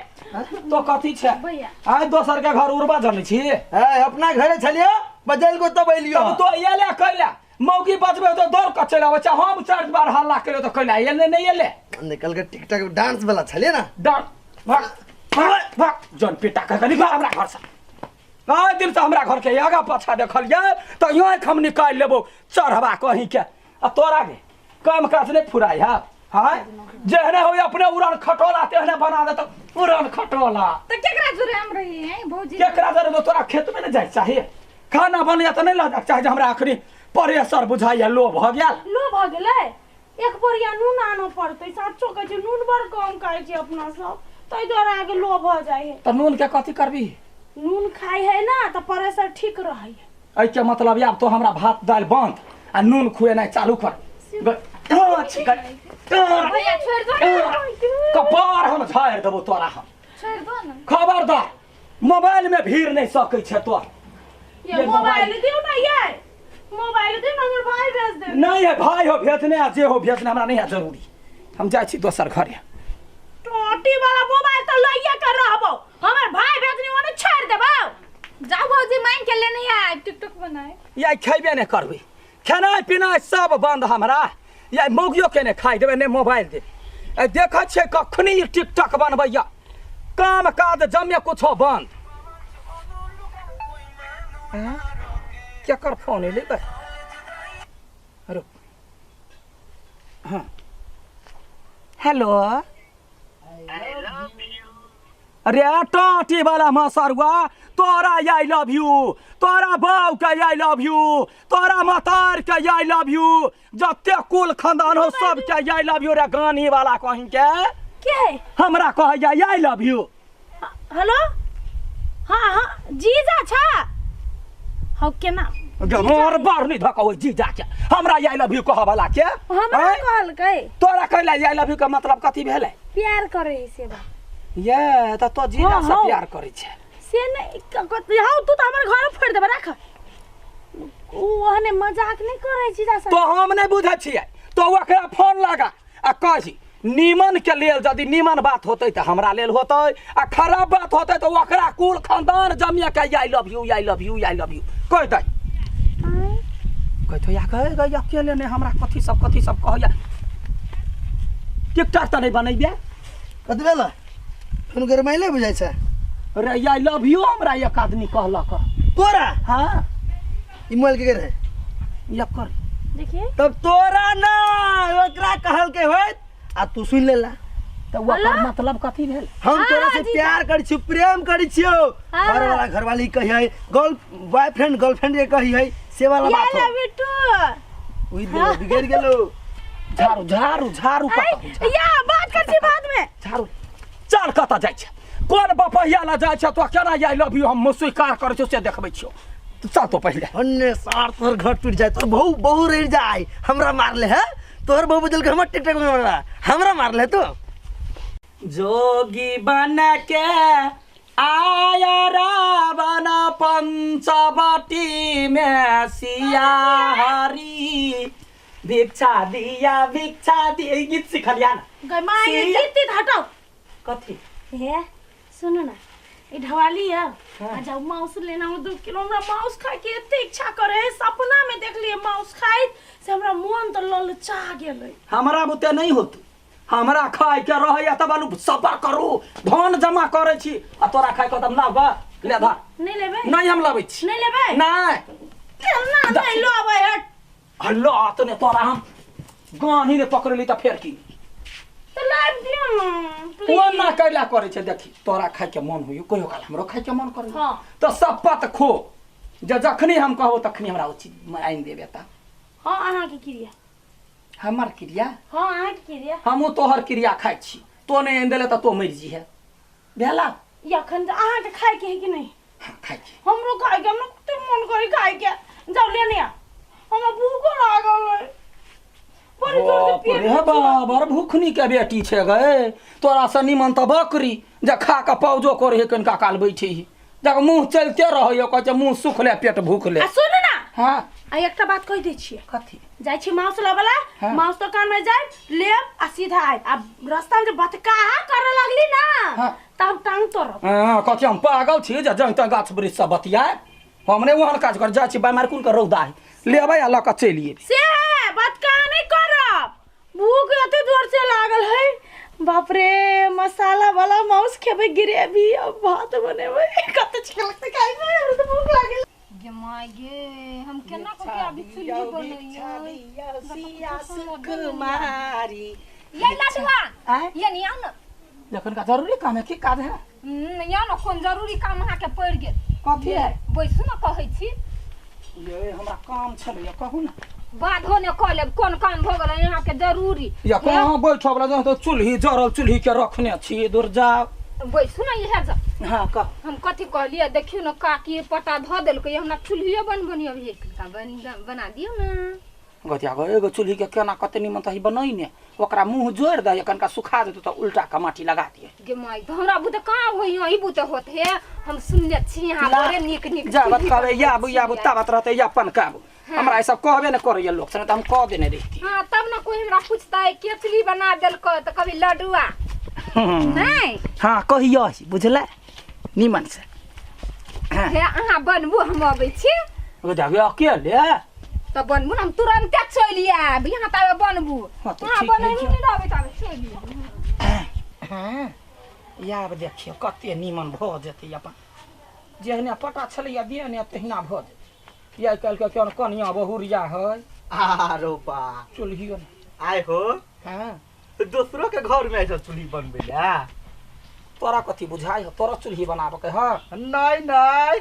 तो कथी छै? भैया। आइ दोसर के घर उड़बा जनै छी? है अपना घरे छलियो, बजल को तब एलियो। तब तो एले कैला मौगी बजबे तो दौड़ कऽ चलि आबै छै। हम चारि बार हल्ला केलियो तऽ कैला एले नहि एले? निकल के टिकटक डांस वाला छलिए ना। डर भाग भाग भाग जन पिटा कऽ निकल हमरा घर से। आइ दिन से हमरा घर के आगा पाछा देखलियै तऽ आँखि हम निकालि लेबो चढ़बा कहीं के। आ तोरा के काम काज नहि फुराइ है? हाँ, जेहने हो अपने उड़न खटोला तेहने बना देत उड़न खटोला। तऽ केकरा जोरे हम रही हैं भौजी? केकरा जरे तो तोरा खेत में नहीं जाए चाहिए, खाना बनैया तऽ नहीं लऽ जाके चाही जे हमरा अखनी प्रेशर बुझाइया लो भऽ गेल। लो भऽ गेलै? एक बोरिया नून आनऽ पड़तै। साचो कहै छै, नून बड़ कम खाइ छी अपना सब, ताहि दुआरे अहाँके लो भऽ जाइ है। तऽ नून के कथी करबी? नून खाइ है ना तऽ प्रेशर ठीक रहै है। एहिके मतलब आब तो हमरा भात दालि बंद आ नून खुएनाइ चालू कर। भैया छोड़ि दो ना। कपार हम झाड़ि देबो तोरा हम। छोड़ि दो ना। खबरदार, मोबाइल में भीड़ नहीं सकै छै तोर। ये ये मोबाइल मोबाइल दियौ ना, ये मोबाइल दियौ ना, हमर भाई भेज दे। नहीं है भाई हो भेजने आ जे हो भेजने, हमरा नहीं है जरूरी। हम जाइ छी दोसर घरे। टोटी वाला मोबाइल तऽ लइए के रहबो, हमर भाई भेजने ओने छोड़ि देबौ। जाओ भौजी मांग के लेने आए टिकटॉक बनाए। या खेबे नहीं करबै, खेनाइ पिनाइ सब बंद हमरा। या मौगियो के नहि खाइ देबै, नहि मोबाइल देबै। देखै छियै कखनी ई टिकटॉक बनबैया, काम काज जमे कुछो बंद। आँय? केकर फोन एलै बे? रुक। हाँ, हेलो। अरे टाटी वाला मसरुआ, तोरा I love you, तोरा बाऊ के I love you, तोरा मतार के I love you, जते कुल खानदान हो सब के I love you. रे गानी वाला कहीं के के है? हमरा कहैया I love you. Hello, हाँ हाँ जीजा छा हौ केना? मोर बार नहीं धकबै जीजा के, हमरा I love you कहऽ वाला के। हमरा आँय? कहलकै। तोरा कहला I love you के मतलब कथी भेलै? प्यार करे है से बात। ये तऽ तो जीजा हाँ, से हाँ। प्यार करै छै। से नहीं हौ, तू तऽ हमर घर फोड़ि देबे राख। उ ओहने मजाक नहीं करे जीजा से। तो हम नहीं बुझै छियै, तो ओकरा फोन लगा आ कही नीमन के लेल यदि नीमन बात होतै तऽ हमरा लेल होतै आ खराब बात होतै तऽ ओकरा कुल खानदान जमिया के I love you, I love you, I love you कहि दै। कहतो या कहे गई अकेले नहीं हमरा कथी सब कथी सब कहैया। टिकटॉक तऽ नहीं बनैबे। कथी भेल? फोन गरमाइले बुझाइ छै। अरे I love you हमरा एक आदमी कहलक। तोरा? हाँ। ई मोबाइल के रहे? एकर। देखिए। तब तोरा ना ओकरा कहलकै होइत आ तू सुनि लेला। तऽ ओकर मतलब कथी भेल? हम तोरा से प्यार करै छियौ, प्रेम करै छियौ। हाँ। घर वाला घरवाली कहियै, गर्ल बॉयफ्रेंड गर्लफ्रेंड के कहियै, से वाला बात ये हो। ले बिट्टू। उई देलो, बिगड़ गेलो। झाड़ू झाड़ू झाड़ू कतऽ? ऐ, या बात कर छी बाद में। झाड़ू चल कतऽ जाइ छै? कोन बपहिया लऽ जाइ छै? तो केना I love you हम स्वीकार करै छियौ से देखबै छियौ। तू चल तो पहिले। अन्ने सार तोहर घर टूट जाए, तोहर बहु बहु रह जाए। हमरा मारले है तोहर बहु, बदल के हमर टिकटक में मारला, हमरा मारले तो। जोगी बन के आया रावण पंचवटी में सिया हरी भिक्षा दिया भिक्षा दिया। ई गीत सिखलिया ना? गै माय, ये गीत तीत हटाओ। कथी? हे सुनू ना, ई ढवाली है। आ जाओ माउस लेना हो 2 किलो। हमरा माउस खाए के एते इच्छा करे है, सपना में देख लिए माउस खाइत से हमरा मन तो ललचा गेलै। हमरा बुते नहीं होत, हमरा खाए के रहैया तब आलू सबर करू, धन जमा करै छी आ तोरा खाए के तब लाब ले धर। नहीं लेबै? नहीं हम लाबै छी। नहीं लेबै? नहीं। केना नहीं लेबै? हट। हल्लो तने तोरा हम गानी ने पकड़ली तऽ फेर की? तऽ लाबि दियौ ना ओ ना प्लीज। कैला करै छै। देखी तोरा खाइके मन होइयो, कहियो काल हमरो खाइके मन करै। हाँ। तऽ शपथ खो जे जखनी हम कहबो तखनी हमरा ओ चीज आनि देबे। तऽ हाँ, अहाँके क्रिया। हमर क्रिया? हाँ, अहाँके क्रिया। हमहूँ तोहर क्रिया खाइ छी, तो नहि आनि देले तऽ तो मरि जीहे भेला। अखन अहाँके खाइके है कि नहीं? हाँ, खाइ छी। हमरो खाइके, हमरा कते मन करै खाइके। जाउ लेने आ, हमरा भूखो लागल है बड़ी जोर से। बाप पेट रे बाबर, भूखनी के बेटी छै गए। तोरा से निमन तऽ बकरी जे खा कऽ पाउजो करे है, कनिका काल बैठे ही जब मुँह चलते रहै, कहै छै मुँह सुखले पेट भूखले। आ सुनू ना। हाँ। आ एकटा बात कहि दै छियै। कथी? जाइ छी माउस लाबऽ। हाँ। माउस दोकान में जायब, लेब आ सीधा आयब। आ रास्ता में जे बतकाहा करऽ लगली ना, हाँ। तऽ हम टांग तोड़ब। हाँ, कथी हम पागल छी जे जहाँ तहाँ गाछ वृक्ष सब बतियाए? हम नहि ओहन काज कर। जाइ छी बाइ मार के रौदा है, लेबै आ लऽ कऽ चलि एबै। से है बतकाहा नहीं करब। भूख एते जोर से लागल है, बाप रे। मसाला वाला माउस खेबै, ग्रेवी और भात बनेबै, कते अच्छा लगतै खाइ में। हमरा तऽ भूख लागल। गे माय गे, हम केना कऽ के अभी चुल्ही बनैयै? सुकुमारी। ये लडुआ। आँय? ये नहीं, आओ ना। जखन का जरूरी काम है, की काज है? या ना, कोन जरूरी काम अहाँके पड़ि गेल? कथी है? बैसू ने, कहै छी। ये हमरा काम छलैया, कहू ने। बाधो ने कऽ लेब, कोन काम भऽ गेल अहाँके जरूरी? या कहाँ बैठब ला? तो चूल्ही जरल चूल्ही के रखने छी, दूर जाओ। बैसू ने इएह जा। हाँ, कह। हम कथी कहलियै? देखियौ ने, काकी पटा धऽ देलकै, हमरा चूल्हिए बनबनी अभी एकटा बना दियौ ने। गतिया गो, एगो चूल्ही के केना कते निमन तही बनैने, ओकरा मुँह जोड़ि दे, कनिका सुखा देतौ तऽ उल्टा के माटी लगा दिए। गे माय, तऽ हमरा बुते कहाँ होई? अही बुते होत हे। हम सुनले छी यहाँ बड़े नीक नीक जाबत चूल्ही कहबै बनबै याबू याबू छियै। ताबत रहतै या पनकाबू। हमरा ई सब कहबे ने करैया लोक से, तऽ हम कह देने रहिती। हाँ, तब ने कोई हमरा पूछतै केचली बना देलकै तऽ कभी लडुआ नहीं। हाँ, कहियो बुझलै निमन से। हे, अहाँ बनबू, हम अबै छी। ओ जाबे अकेले? तऽ बनबू ने, हम तुरन्ते चलि आयब यहाँ। ताबे बनबू। हाँ, तऽ अहाँ ठीक है। बनैबू नहि रहबै ताबे चलि आयब। हाँ, आब देखियौ कते निमन भऽ जेतै। अपन जेहने पटा छलैया देहने तहिना भऽ जेतै। आइ काल्हिके केहन कनिया बहुरिया है। आरो बा। चूल्हियो ने। आय हो। हाँ। दोसरो के घर में ऐसा चूल्ही बनबे ला? तोरा कथी बुझाइ हो? तोरा चूल्ही बनाबऽ के है? नहीं नहीं,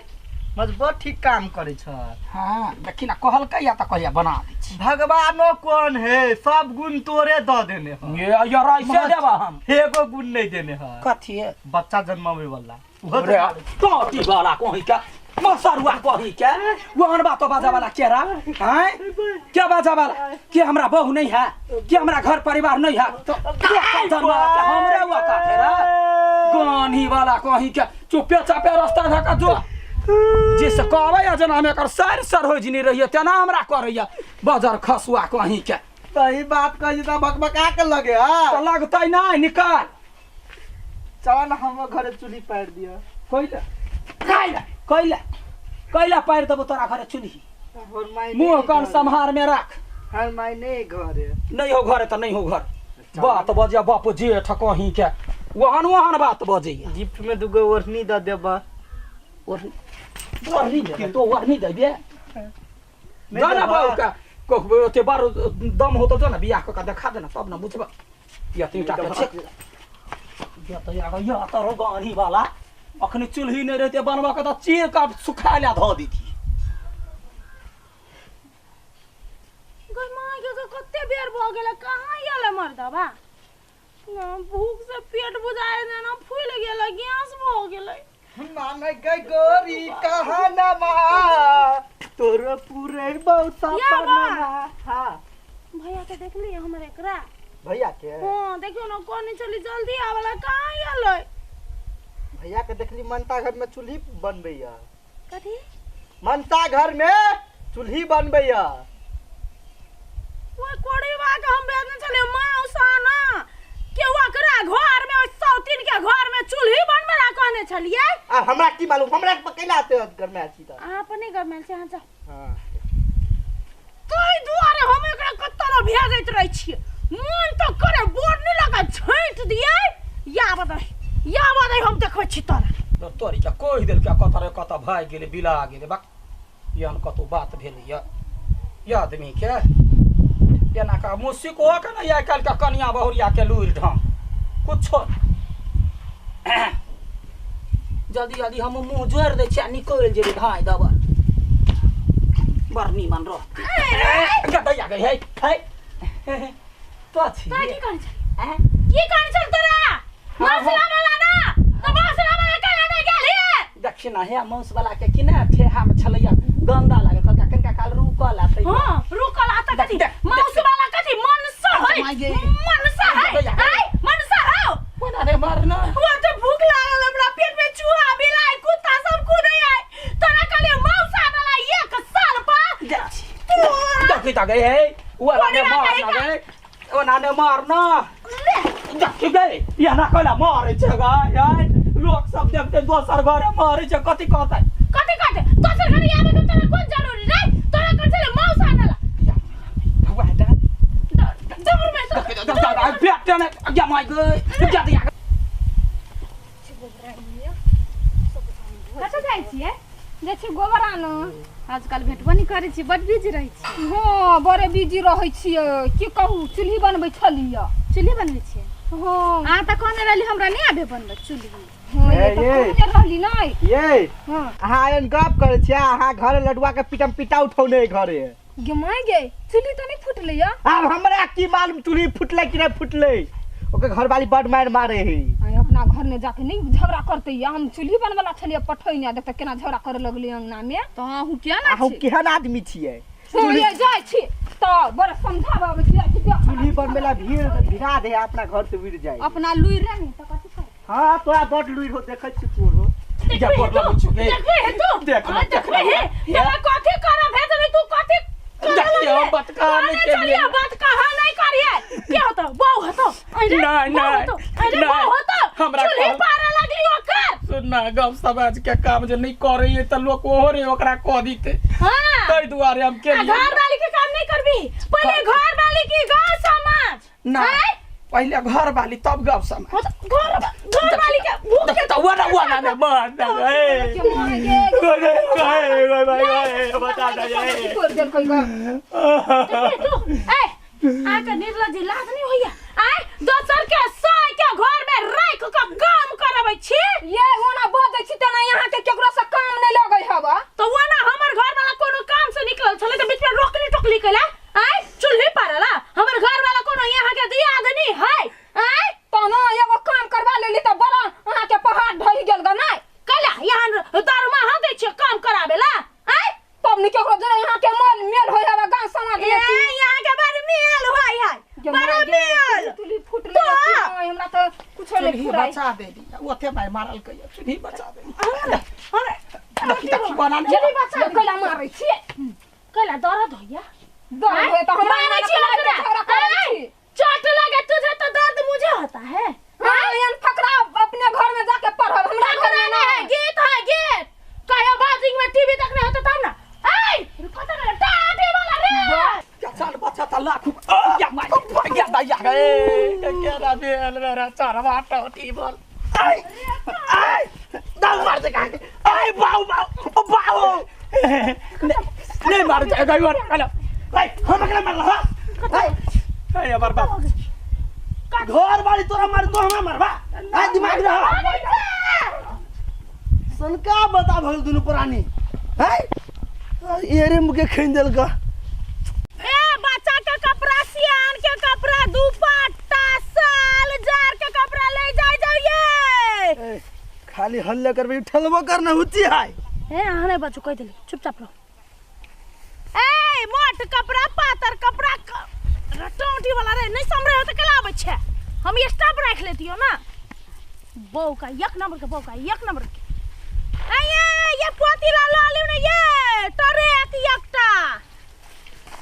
मजबूत ठीक काम करे छ। हाँ, देखी ना, कहलकै या तऽ कहिया बना दै छी। भगवानो कौन है, सब गुण तोरे द देने है। ये यार, ऐसे देबा हम। एगो गुण नहीं देने है। कथी है? बच्चा जन्मावे वाला। उहो अरे टोटी वाला कहीं के मसरुआ कहीं के वहन बात बाजा वाला केरा हैं क्या बाजा वाला के हमरा बहू नहीं है के हमरा घर परिवार नहीं है तो जन्मा के हमरे हुआ का रे गानी वाला कहीं के चुपे चापे रास्ता धका जो जिस कहबै या जना हम एकर सर सर हो जिनी रहिए तेना हमरा करैया बजर खसुआ कहीं के। सही बात कही त बकबका के लगे। हाँ। तो लगतै नहीं, निकाल। चल न, हम घरे चूल्ही पार दिया। कैला कैला कैला कैला पारि देबो तोरा घरे चुल्ही? हमर माय मुँह कान सम्हार में राख। हमर माय नहीं घरे। नहीं हो घरे तऽ नहीं हो घर। बात बजे बाप जेठ कहीं के ओहन ओहन बात बजैया। गिफ्ट में दुगो ओढ़नी द देबा। ओढ़नी ओढ़नी देबै तो ओढ़नी देबे। नहीं जा ना देबा। बाबू का कहबै ओते बार दम हो तो जो ना बियाह कऽ के देखा देना, तब ना बुझबा। या तीन टा के छेक या तऽ या या तोरो गाड़ी वाला अखनी चूल्ही नहीं रहते बनबा के तऽ चीर के सुखा ला धऽ देती। गई माँ के कते बेर भऽ गेलै, कहाँ गेलै मर्दबा? ना, भूख से पेट बुझाए ना फूल गेलै, गैस भऽ गेलै। माने गई गोरी कहा नमा तोर पूरे बहुत या बा। सपना। हाँ। भैया के देखली हमर एकरा? भैया के? हाँ, देखियो ना, कोनी चली जल्दी आवेला, कहाँ गेलै? भैया के देखली मनता घर में चूल्ही बनबैया। कथी? मनता घर में चूल्ही बनबैया। ओइ कोड़ीबा के हम भेजने छलियै माउसाना के ओकरा घर में, ओइ सौतीन के घर में चूल्ही बनबै ला कहने छलियै। आ हमरा की मालूम, हमरा कैला आते घर में आছি त? अहाँ अपने घर में छी, अहाँ जाउ। हाँ। ताहि दुआरे हम एकरा कतऽ ने भेजैत रहै छियै। मन तऽ करे बोर्नी लगा छाँटि दियै। या बदै या बदै, हम देखबै छी तोरा। तो तोरी के कहि देलकै कतऽ रे कतऽ भागि गेलै, बिला गेलै। बक, एहन कतौ बात भेलैया ये आदमी के? एना का मुसिक हो के ने आइ काल्हि के कनिया बहुरिया के लूरि ढंग कुछो नहि। जल्दी जल्दी हम मुँह जोड़ि दै छियै आ निकलि जेबै धाँइ दबल बड़ नीमन रहतै गदैया गै है है तो छी तोरा की कहै छल आँय? की कहै छल तोरा मसला वाला ना तो मसला वाला काला नहीं गेल हे देखी ना हे मांस वाला के कि ने ठेहा में छलैया गंदा लागे कहलका कनिका काल रुकल आ तै हां रुकल आता कथी देख, देख, मांस वाला कथी मनसा है माय गे। मनसा है गैया, गैया। आय मनसा हो कोना रे मरना वो तो भूख लागल हमरा पेट में चूहा बिलाई कुत्ता सब कूदे आय तोरा कहलिए मौसा वाला एक साल पा देखी त गई है वो कोने ने मार गई ना गई ओ ना ने मार ना देखी गई या ना कहला मारे छै गा यार लोक सब देखते दोसर घरे मारे छै कथी कहतै कथी कहते दोसर घरे आबे के तोरा कोन जरूरी रे तोरा कहै छले मौसा आनला भगवा हटा जबर में तो पेट ने या my गई जा दिया कतऽ जाइ छियै जाइ छी गोबर आनऽ आजकल भेटबो नहि करै छी बड बिजी रहै छी हँ बड़े बिजी रहै छियै की कहू चूल्ही बनबै छलियै चूल्ही बनबै छियै हँ अहाँ तऽ कहने रहली हमरा नहि आबे बनबै चूल्ही हँ ये ए, तऽ ये। कहने रहली नहि ये हँ अहाँ आयन गप करै छियै अहाँ घरे लडुआ के पिटम पिटा उठौने घरे गे माय गे चूल्ही तऽ नहि फुटलै या आब हमरा की मालूम चूल्ही फुटलै कि नहि फुटलै ओकर घरवाली बड मारि मारे है आइ अपना घर में जाके नहीं झगड़ा करते या हम चूल्ही बनवला छलियै पठैने देखते केना झगड़ा करे लगलै अंगना में तऽ अहूँ किया ना अहूँ छी केहन आदमी छियै सुनिए जाइ छी तऽ बड़ा समझाबे आबै छी जाइ छी देख। चूल्ही बनबै ला भीड़ भिड़ा दे अपना घर से उड़ जाए अपना लुरि रहे तऽ कथी करबै हाँ तोरा बड लुइर हो देखै छी तोरो जा गोर लगै छी गे। देखबे हे तू देख ले, हाँ, देख देखबे ले। हे तोरा कथी करब हे तनी तू कथी करऽ देखियौ, लगले? बात कहाँ नहि कहने केलियै। छलियै, बात कहाँ नहीं करिए के होतो बहू होतो अरे नहीं, बहू नहीं, होतो अरे नहीं। बहू होतो हमरा चूल्ही कहल- पारे लगली ओकर सुनना गप समाज के काम जे नहीं करे तऽ लोक ओहो रे ओकरा कह दिते हां ताहि दुआरे हम आ केलियै घर वाली के काम नहीं करबी पहले घर वाली की गांव समाज ना आँय? पहिले घर वाली तब गप समाज हो तो घर घर वाली के भूख के तऽ ओना ओना ने मार दे ए गे माय गे गए गए गए गए बता दे ए। तोड़ देलकै ग देखबे तू ए आके निर्लज लाज नहीं होइया आय दोसर के साय के घर में राख के काम करबै छी ये ओना बजै छी तेना यहाँ के केकरो से काम नहीं लगै हवा तो वो ना हमर घर वाला कोनो काम से निकलल छलै त बीच में रोकली टोकली कैला आय चूल्ही पारला हमर घर वाला कोनो यहाँ के दियादनी है आय तहन एगो काम करवा लेली तऽ बड़ा अहाँ के पहाड़ ढहि गेल ग नहीं कैला यहाँ दरमाहा दै छियै काम कराबेला आय तब नि केकरो जरे यहाँ के मोल मेल होय हवा गांव समाज ए में की यहाँ के बड़ मेल होय है गे बड़ माय गे, मेल चूल्ही फुटलै तो? कि नहि, हमरा तऽ कुछो नहि चूल्ही फुराइ बचा देली ओते माय मारल कहिया चूल्ही बचा देली अरे अरे देखी देखी बना ने चूल्ही बचा ये कैला मारै छियै कैला दर्द होइया दर्द होय तऽ हमरा मारै छी ओकरा झगड़ा करै आय, छी चोट लगे तुझे तो दर्द मुझे होता है हाँ एहन फकरा अपने घर में जाके पढ़ब हमरा घर फकरा में नहीं है नहीं गीत है गीत कहियो बाजिंग में टीवी देखने होता तब ना ऐ कत गेलै टाटी वाला रे क्या साल बच्चा था लाख या my या दैया गे केरा भेल मेरा चरवा टोटी बोल आय आय दाऊ मार दे काके आय बाऊ बाऊ बाऊ नहीं मार दे गई वर हेलो भाई हम अगला मारला हां आय हमर बाप घर वाली तोरा मार तो हमरा मारबा आ दिमाग रहा सनका बता भगल दुनू प्राणी हैं एरे मुके खैन देलका ए बच्चा के कपड़ा सियान के कपड़ा दुपट्टा साल जार के कपड़ा ले जाय जाइए ए, खाली हल्ला करबे ठलबो करना हुची है ए अहाँ नहीं बचू कह देली चुपचाप रहो ए मोट कपड़ा पातर कपड़ा रटौटी वाला रे नहीं समरे हो तो केला आबै छै हम स्टाफ राख लेतियो ना बहू का एक नंबर के बहू का एक नंबर के ए ये ये पोती ला ला लिउ ने ये तोरे एक एकटा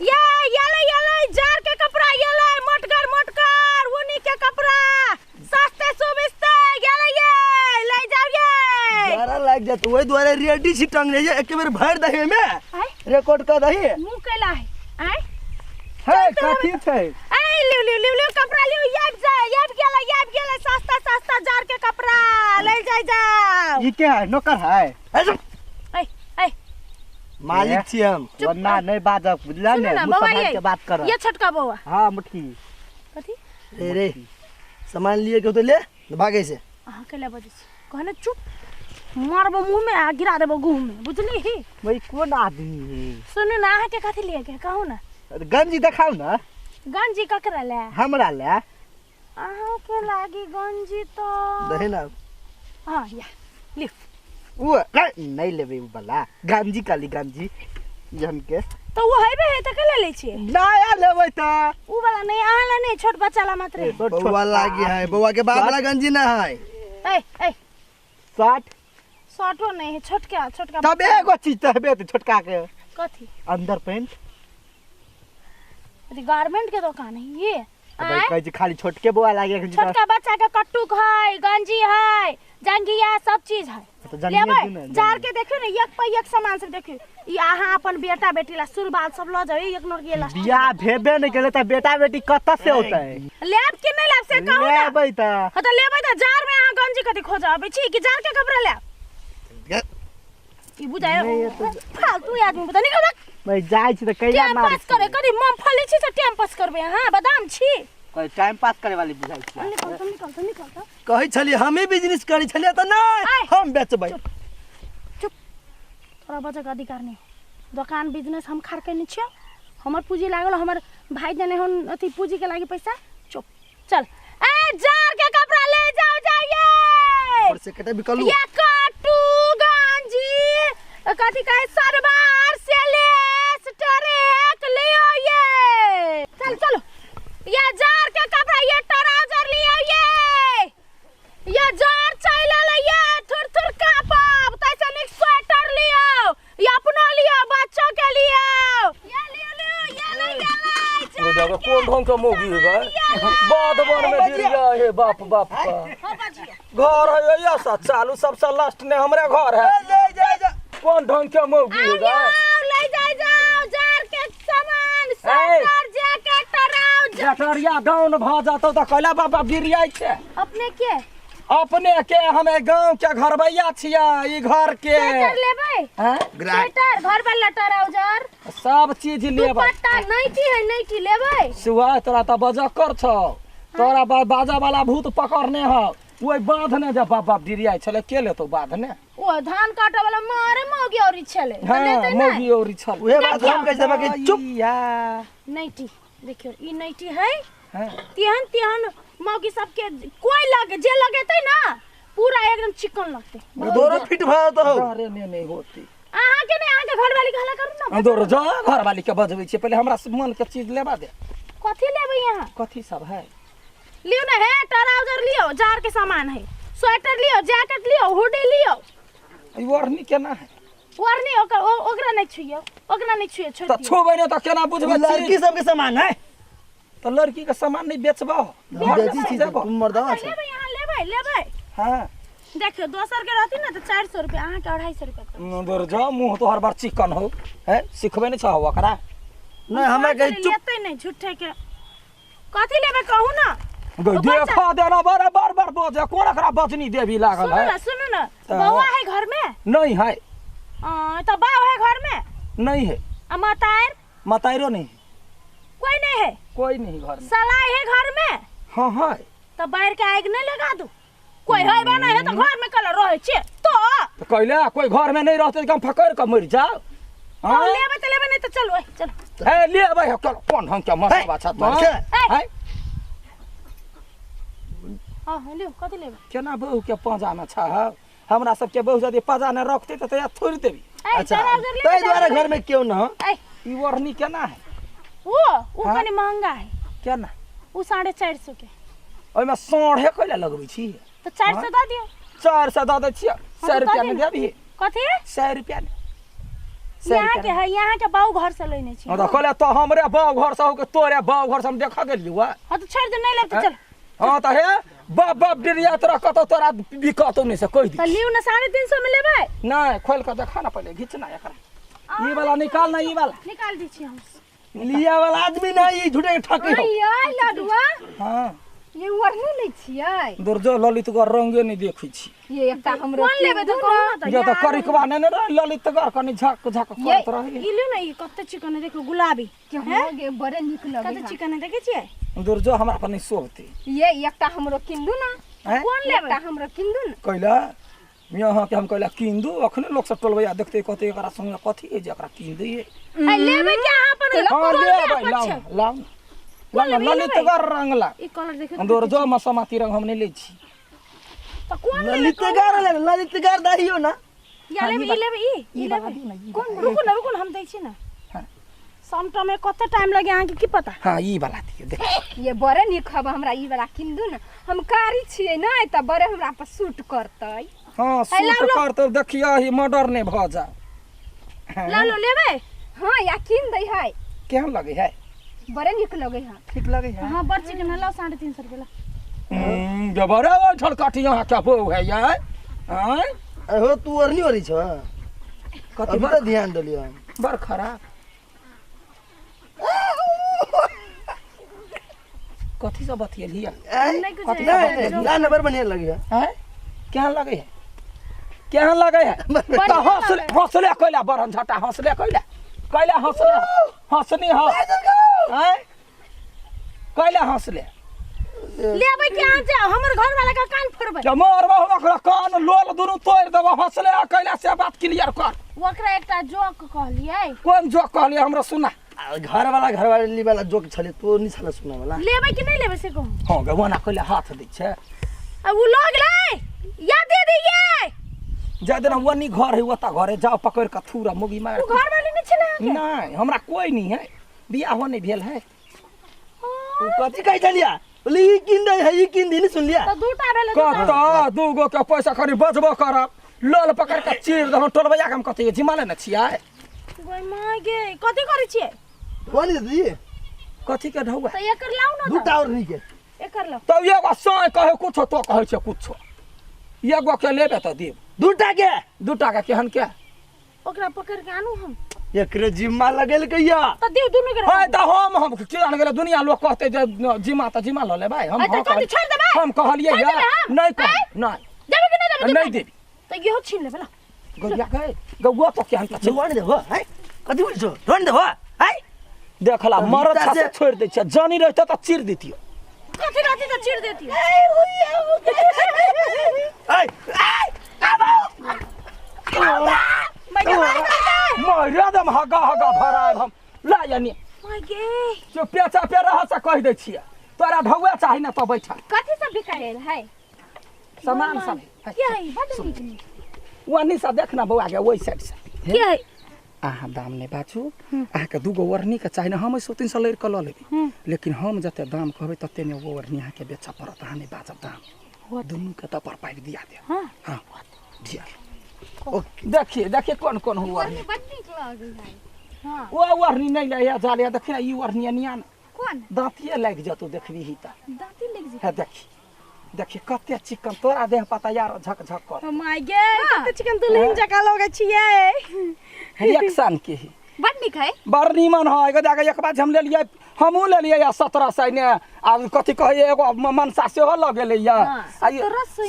ये ये ले ये ले जार के कपड़ा ये ले मोटगर मोटगर ऊनी के कपड़ा सस्ते सुबिस्ते ये ले ये ले जाओ ये जारा लाग जात ओहि दुआरे रेडी छी टंगने जे एक बेर भरि दही में आय रिकॉर्ड कर दही मुंह कैला है आय है कथी छै ऐ लिउ लिउ लिउ लिउ कपड़ा लिउ आबि जाय आबि गेलै आबि गेलै सस्ता सस्ता जार के कपड़ा ले जाय जाओ ई के है नौकर है ऐ ऐ मालिक छी हम वरना नहीं बाजब बुझला सुनू ने ना मुँह बौआ सम्हाल ये के बात कर ये छोटका बौआ हाँ मुटकी कथी रे रे सामान लिए के होतै ले भागै से। अहाँ के ले बजै छी कहने चुप मारबो मुँह में आ गिरा देबो गुह में, बुझली ही? भाई कोन आदमी है? सुनू ना, अहाँ के कथी लिए के कहू ना। अरे गंजी देखाउ ना। गंजी ककरा ले? हमरा ले। अहाँ के लागी गंजी तो दही ना। हाँ या लिख। उ नहीं लेबे उ वाला गंजी, काली गंजी जन के तो वो हेबे है त के ले छियै? नया लेबै त उ वाला नहीं, अहाँ ला नहीं, छोट बच्चा ला मात्र है। बउआ लागी है, बउआ के बाप वाला गंजी ना है। ए ए 60 शर्टो नहीं है, छोटका छोटका। तब एगो चीज त हेबे त छोटका के। कथी? अंदर पेंट। अरे गारमेंट के दुकान है ये। भाई कहै छै खाली छोटके बउआ लागे एखन। छोटका बच्चा के कट्टुक है, गंजी है, जंगिया सब चीज है। तो जंगिया लेबै दियौ ने, जार के देखियौ ने, एक पे एक सामान सब देखियौ। ई अहाँ अपन बेटा बेटी ला सुरबाल सब ल जाउ, एक नोर गेला। बियाह भेबे नहीं केले त बेटा बेटी कत से होतै? लेब कि नहीं लेब से कहू ना। लेबै त। हां त लेबै त जार में अहाँ गंजी कथी खोज अबै छी कि जार के कपड़ा लेब? ई बुझाय फालतू आदमी बुझा निकल। मैं जाइ छी त कैला टाइम मार पास करे करी मूंगफली छी से टाइम पास करबै अहाँ, बादाम छी। कोई टाइम पास करे वाली बुझाइ छी। निकल त निकल त निकल त। कहै छलियै हमे बिजनेस करै छलियै त नहि आइ। हम बेचबै। चुप, तोरा बजक अधिकार नहीं। दोकान बिजनेस हम खार केने छियौ, हमर पूंजी लागल, हमर भाई देने हन अथी पूंजी के लागी पैसा। चुप चल। ए जार के कपड़ा ले जाओ जाइए। और से कटे बिकलू। ये कट्टू गंजी कथी कहे सरबार से लेस टरेक लियो ये। चल चलो ये जार के कपड़ा, ये ट्राउजर लियो ये, ये जार चल ले ये थुर थुर कापब तैसे निक स्वेटर लियो, ये अपनो लियो बच्चों के लियो। ये लियो लियो ये ले ये ले। देखो कोन ढंग के मौगी है गए, बाध वन में गिर गया हे बाप बाप का घर है ये सा चालू सबसे लास्ट ने हमरे घर है। ले जा जा। कोन ढंग के मौगी है गए? ले जाए जाओ जार के सामान, स्वेटर जैकेट ट्राउजर। जटरिया डाउन भ जातो त कहला बाबा गिर जाय छै। अपने के? अपने के हमे गांव के घरबैया छियै, ई घर के। स्वेटर लेबै? हैं? स्वेटर घर वाला ट्राउजर सब चीज लेबै। दुपट्टा नाइटी है, नाइटी लेबै? सुआ तोरा त बजक्कर छौ, तोरा बाजा वाला भूत पकड़ने हौ, ओहि बाध ने जे बाप बाप डिरियाइ छलै के लेतौ बाध ने? ओ धान काटे वाला मारे मौगी औरी छलै। हाँ, लेतै नै? मौगी औरी छल। उहे बात हम कहै छलियै कि चुप। या। नाइटी देखियौ, ई नाइटी है। हाँ। तेहन तेहन मौगी सबके कोई लगे जे लगेतै ना पूरा एकदम चिकन लगतै। दोरो फिट भ जेतौ। अरे ने नहीं होती। अहाँ के नहीं, अहाँ के घरवाली के हल्ला करू ना। दौड़ जा घरवाली के बजबै छियै, पहिले हमरा मन के चीज लेबा दे। कथी लेबै अहाँ? कथी सब है? लियो ना हे ट्राउजर लियो, जार के सामान है, स्वेटर लियो, जैकेट लियो, हुडी लियो। ई ओढ़नी केना है? ओढ़नी ओकरा नहीं छुइयो, ओकरा नहीं छुइयो, छोड़ त दियौ। छुबै ने त केना बुझबै? लड़की सबके सामान है। त लड़की के सामान नहीं बेचबो? बेचै छी तुम मर्दवा अच्छा, छै। लेबै अहाँ, लेबै लेबै। हां देखियो दोसर के रहती ना त 400 रुपया, अहाँ के 250 रुपया। दूर जा, मुंह तोहर बड़ चिकन हो है, सिखबे नहीं छह ओकरा। नहीं हमरा कहे चुप। लेतै नहीं झूठे के। कथी लेबै कहू ना? देखा देना बार बार बार बजे, कोन एकरा बजनी देवी लागल सुनू है? ना, सुनू ना, त बौआ है घर में? नहीं है। त बाप है घर में? नहीं है। आ मतार? मतारो नहीं है। कोई नहीं है? कोई नहीं घर में। सलाई है घर में? हाँ है। त बाहर के आग नहीं लगा दू? कोई है बा नहीं है त घर में कल रहे छे तो। त कहले कोई घर में नहीं रहते त हम फकर के मर जाओ। हाँ हाँ? लेबै त लेबै, नहीं त चलो, ए, चलो। ए, लेबै हो, चलो, कोन ढंग के मसबा छ तो? मरছে। है? हाँ, हाँ, लियो, कथी लेबै? केना बहू के पाँजा में छ? हमरा सबके बहू यदि पाँजा ने रखते त तैया थोड़ि देबी। ए, अच्छा, ट्राउजर लेबै, ताहि दुआरे घर में क्यों न हो? ए, ई ओढ़नी केना है? वो हाँ? कनी महंगा है। केना? वो 450 के। ओहिमे साढ़े कैला लगबै छी? तो 400 दऽ दियौ। 400 दऽ दै छियै, हाँ, 100 तऽ रुपया दऽ ने दियौ। देबही? कथी? 100 रुपया ने। 100 यहाँ रुपया के है, यहाँ के बाऊ घर से लेने छी। हाँ, तऽ कहले तो हमरे बाऊ घर से होके तोरे बाऊ घर से हम देखऽ गेलियौ वा। हाँ, तो छोड़ दे, नहीं लेब तो चल। हाँ, तऽ हे बाप बाप डिरिया तोरा कतौ तोरा बिकतौ नहि से कहि दी। तऽ लिउ ना, 350 में लेबै? नहि, खोलि कऽ देखा ना पहिले, घिच ना एकरा। ई वाला निकाल ना, ई वाला। निकाल दै छी हम। लिया वाला आदमी नहीं, ई झूठे के ठकी हो। आई लडुआ। हाँ। ये ओढ़नी लै छियै दुर्जो ललितगढ़ रंगे नहि देखै छी ये एकटा हमरो कोन लेबै तऽ कहू ने तऽ जे तऽ करिकबा ने ने रहै ललितगढ़ कनि झक झक करैत रहै ई लियौ ने ई कते चिकन है देखियौ गुलाबी के हो गे बड़े नीक लगै कते चिकन है देखै छियै दुर्जो हमरा पर नहि शोभतै ये एकटा हमरो किन दू ना आँय? कोन लेबै एकटा हमरो किन दू ना कैला यहाँ के हम कैला कीन दू अखने लोक सब टोलबैया देखते कहते एकरा संगे कथी है जे एकरा कीन दिए आ लेबै के अहाँ अपन हाँ कोन लेबै लेबै लाउ छै? लाउ लाउ लेबै, लेबै? ललितगढ़ रंग ला ई कलर देखियौ तऽ दुर्जो मसमाती रंग हम नहि लै छी तऽ कोन लेबै ललितगर ले ललितगर दहियो ना या लेबै ई लेबै ई ई लेबै कोन रुकू ने रुकू ने हम दै छी ने हाँ। समटमे में कते टाइम लगे अहाँके की पता हाँ ई वाला दियौ देख ये बड़े नीक हब हमरा ई वाला किन दू ना हम कारी छियै नै तऽ बड़े हमरा पर सूट करतै हाँ सूट करतौ देखियो ही मर्डर नहि भऽ जा ला लो लेबै हाँ या किन दै है केहन लगे है बड़े नीक लगै है ठीक लगे है हाँ बड़ चिकन है लाओ 350 रुपये ला जबरे ओठल काटी यहाँ क्या बो है यार आँय अहो तू अरनी ओरी छ कथी अभी बड़ तऽ ध्यान देलियो हम बड़ खराब कथी सब बतियेलही है नहीं कुछ कथी नहीं नहीं ना ना बड़ बढ़िया लगी है आँय केहन लगे है केहन लगे है तऽ हंसले हंसले कैला बरहन झटा हंसले कैला कैला हंसले हंसनी ह आँय कैला हंसले लेबै के अहाँ जाओ हमर घर वाला का कान फोड़बै जब मरबो हम ओकरा कान लोल दुनू तोड़ि देबो हंसले आ कैला से बात क्लियर कर ओकरा एकटा जोक कहलियै कोन जोक कहलियै हमरा सुना आ घर वाला घर वाली वाला जोक छले तो नहीं छले सुना वाला लेबै कि नहीं लेबै से कहू हँ गे ओना कैला हाथ दै छै आ उ लऽ गेलै या दे दियै जा देना ओनी घर है ओता घर है जाओ पकड़ के थूरा मुगी मार उ घर वाली नहीं छै ने अहाँके नहीं हमरा कोई नहीं है बियाहो नहीं भेल है उ कथी कहै छलिया बोले ई किन दे है ई किन दी नहीं सुन लिया तऽ दूटा भेलै दूटा कत दू गो के पैसा खाली बचबो करब लोल पकड़ के चीर देलहुँ टोलबैया के हम कथी जिमा लेने छियै गै माय गे कथी करै छियै कौन दे दी कथी के ढौआ तऽ एकर लाउ ने दूटा और नहीं के तऽ एकर लाउ तब एगो साँय कहै कुछो तो कहै छै कुछो एगो के लेबे तऽ देब दूटा के दूटा के केहन के ओकरा पकड़ के आनू हम एकरे जिम्मा लगेल कहिया तऽ दियौ दुनू के है तऽ हम की जान गेलै दुनिया लोग कहते जे जिमा तऽ जिमा लऽ लेबै हम है तऽ हँ कथी कहलियै। छोड़ि देबै हम कहलियै छोड़ि या देबै हम? नहि कह नहि देबै कि नहि देबै नहि देबी तऽ इहो छीन लेबै ला गौरिया गए गौआ तो केहन तऽ छै रोन देबो है कथी बोल छो रोन देबो है देखला मरद छा से छोड़ि दै छै जानी रहितै तऽ चीर दितियो कथी रहती तऽ चीर देती ऐ मारे दम हगा हगा भरायब हम ला यानी माय गे जो पेचा पे रह से कहि दै छियै तोरा ढौआ चाही ने तऽ बैठा कथी सब बिकायल है सामान सब है। क्या है बड नीक नीक ओनी से देख ना बौआ के ओहि साइड से क्या है अहाँ दाम नहि बाजू अहाँके दूगो ओढ़नीके चाही ने हम एहि सौ तीन सौ लड़ि कऽ लऽ लेबै लेकिन हम जते दाम कहबै तते ने ओ ओढ़नी अहाँके बेचऽ पड़त अहाँ नहि बाजब दाम दुनूके तऽ पर पाइप दिया देब हाँ हाँ दिया देखिए देखिए कोन कोन हुआ ओढ़नी बड नीक लगै है ओ ओढ़नी नहि ले जा ले देखी ने ई ओढ़नी निया ने कोन दाँतिए लागि जेतौ देखबी तऽ दाँती लागि जेतै हे देखी देखी कते चिकन तोरा देह पता यार झक झक कर माय गे कते चिकन दुल्हन जकाँ लगै छियै रिएक्शन के ही बड नीक है बड़ नीमन है एगो जाके एक बार हम लेलियै हमहूँ लेलियै या 1700 ने आ कथी कहैए एगो मनसा सेहो लऽ गेलै या आ ई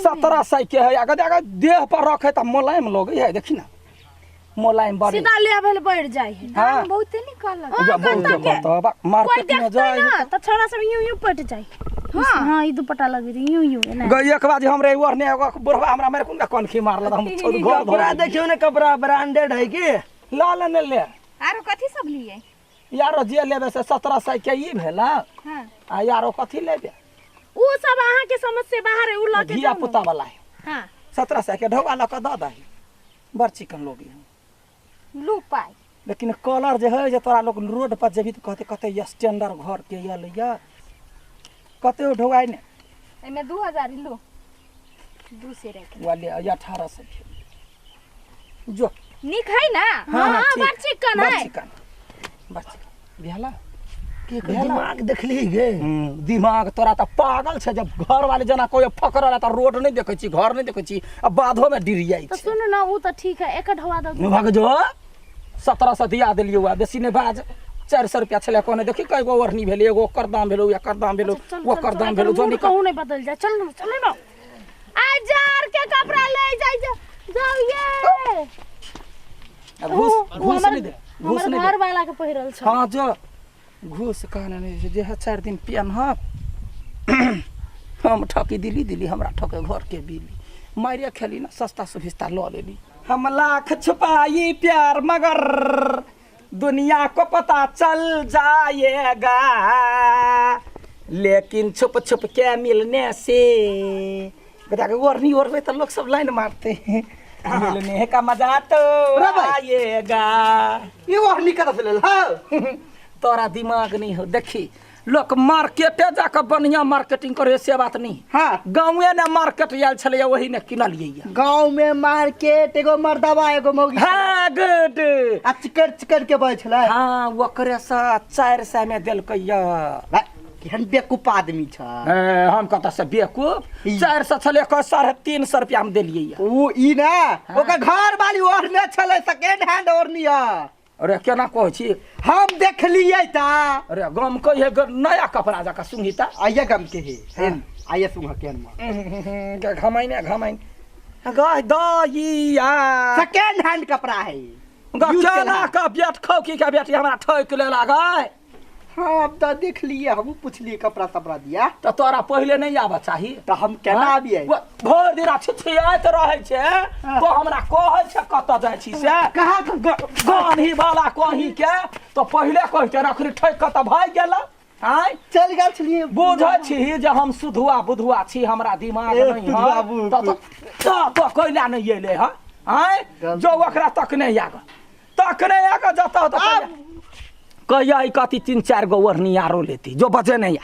1700 के है अगर जाके देह पर रखे तऽ मोलायम लगै है देखी ना मोलायम बड़ी सीधा ले भेल बढ़ जाइ है हाँ बहुते नीक कहलक जा बहुत कतऽ के? कहतऽ बा कोई मार्केट में देखतै जाय ना तऽ छौड़ा सब यूं यूं पटि जाइ हाँ हाँ ई दुपट्टा लगबे यूं यूं एना गई एक बार हमरे ओढ़ने एगो बुढ़वा हमरा मेरे कोन कनखी मारल हम छोड़ घर कपड़ा धर देखियो ने कपड़ा ब्रांडेड है की ला ले ने ले आरो कथी सब लिए यारो जे लेबे से 1700 के ई भेला हाँ आ यारो कथी लेबे उ सब अहाँ के समझ से बाहर है उ लऽ के धिया जाउ ने। पुता वाला है हाँ 1700 के ढौआ लऽ कऽ दऽ दही बड़ चिकन लोग लू पाइ लेकिन कलर जे है जे तोरा लोग रोड पर जेबही तऽ कहते कते स्टैंडर्ड घर के ये लैया कते ढौआइ ने एहिमे 2000 लू दू सेर के वाले 1800 के जो नीक है ना हाँ, हाँ, ठीक। बड़ चिकन बड़ है। चिकन बड़ चिकन भेला के दिमाग देखली गे दिमाग तोरा तऽ पागल छै जब घर वाले जेना कोई फकरल है तऽ रोड नहि देखै छी घर नहि देखै छी आ बाधो में डिरियाइ तऽ छै सुनू ने उ तऽ ठीक है एक ढवा दऽ भाग जो 1700 दिया देलियौ आ बेसी नहि बाज 400 रुपया छलै कहने देखी कय गो ओढ़नी भेलै, एगो ओकर दाम भेलौ, एकर दाम भेलौ, चल चल ओकर चल दाम एकर भेलौ, मूड जनी कहूँ नहीं बदल जाए। चल ना, चल ना, आ जार के कपड़ा ले जाई जा जाओ ये। घूस उ- उ घूस हमर नहीं दे, घूस हमर नहीं दे। घर वाला के पहिरल छ। हाँ जो घूस कहने नहीं जे है 4 दिन पियन हम ठकी दिली दिली हमरा ठके घर के बिली मारे खेली ना, सस्ता सुभिस्ता ल लेली। हम लाख छुपाई प्यार मगर दुनिया को पता चल जाएगा, लेकिन छुप छुप के मिलने से बता के ओढ़नी ओढ़बे तो लोग सब लाइन मारते हैं, मिलने का मजा तो रे भाई। आएगा। ई ओढ़नी कतऽ से लेल हौ? तोरा दिमाग नहीं हो। देखी लोग मार्केटे जाके बढ़िया मार्केटिंग करे से बात नहीं। हाँ। गाँवे ने मार्केट आयल छलैया, वही ने किनलियै। गाँव में मार्केट एगो मर्दवा एगो मौगी। हाँ गुड। आ चिकर चिकर के बजै छलै। हाँ ओकरे से 400 में देलकै। भाइ, केहन बेवकूफ आदमी छ। ए, हम कतऽ से बेवकूफ? 400 छलै, 350 रुपया हम देलियै। उ ई ना ओकर घर वाली ओढ़ने छलै, सेकेंड हैंड ओढ़नी है। अरे केना कहै छी? हम देखलियै ता। अरे गम कहिए नया कपड़ा जकाँ सुंघी ता। आइए गम के हे, आइए सुंघ के हनुमान। घमाइन घमाइन गह दइया। सेकेंड हैंड कपड़ा है। ग यूज केना केला। के बेट खौकी के बेटी हमरा ठोकि लेला गय। हाँ अब तो देख लिए, हमहूँ पूछलिए कपड़ा सपड़ा दिया। तऽ तोरा पहिले नहीं आबऽ चाही। तऽ हम केना आबियै? भरि दिन छिछियाइत रहै छै तो हमरा कहै छै कतऽ जाइ छी से। कहाँ? गनही वाला कहीं के तो पहिले कहिते अखनी ठोकि कऽ तऽ भागि गेल। आँय चलि गेल छलियै। बुझै छी जे हम सुधुआ बुधुआ छी, हमरा दिमाग ए, नहीं सुधुआ है। बुधुआ। तऽ कैला नहीं एलै हँ? आँय जो ओकरा तकने आग, तकने आग जतऽ तऽ कहिया ई कथी 3-4 गो ओढ़नी आरो लेती जो बजे नहीं आ।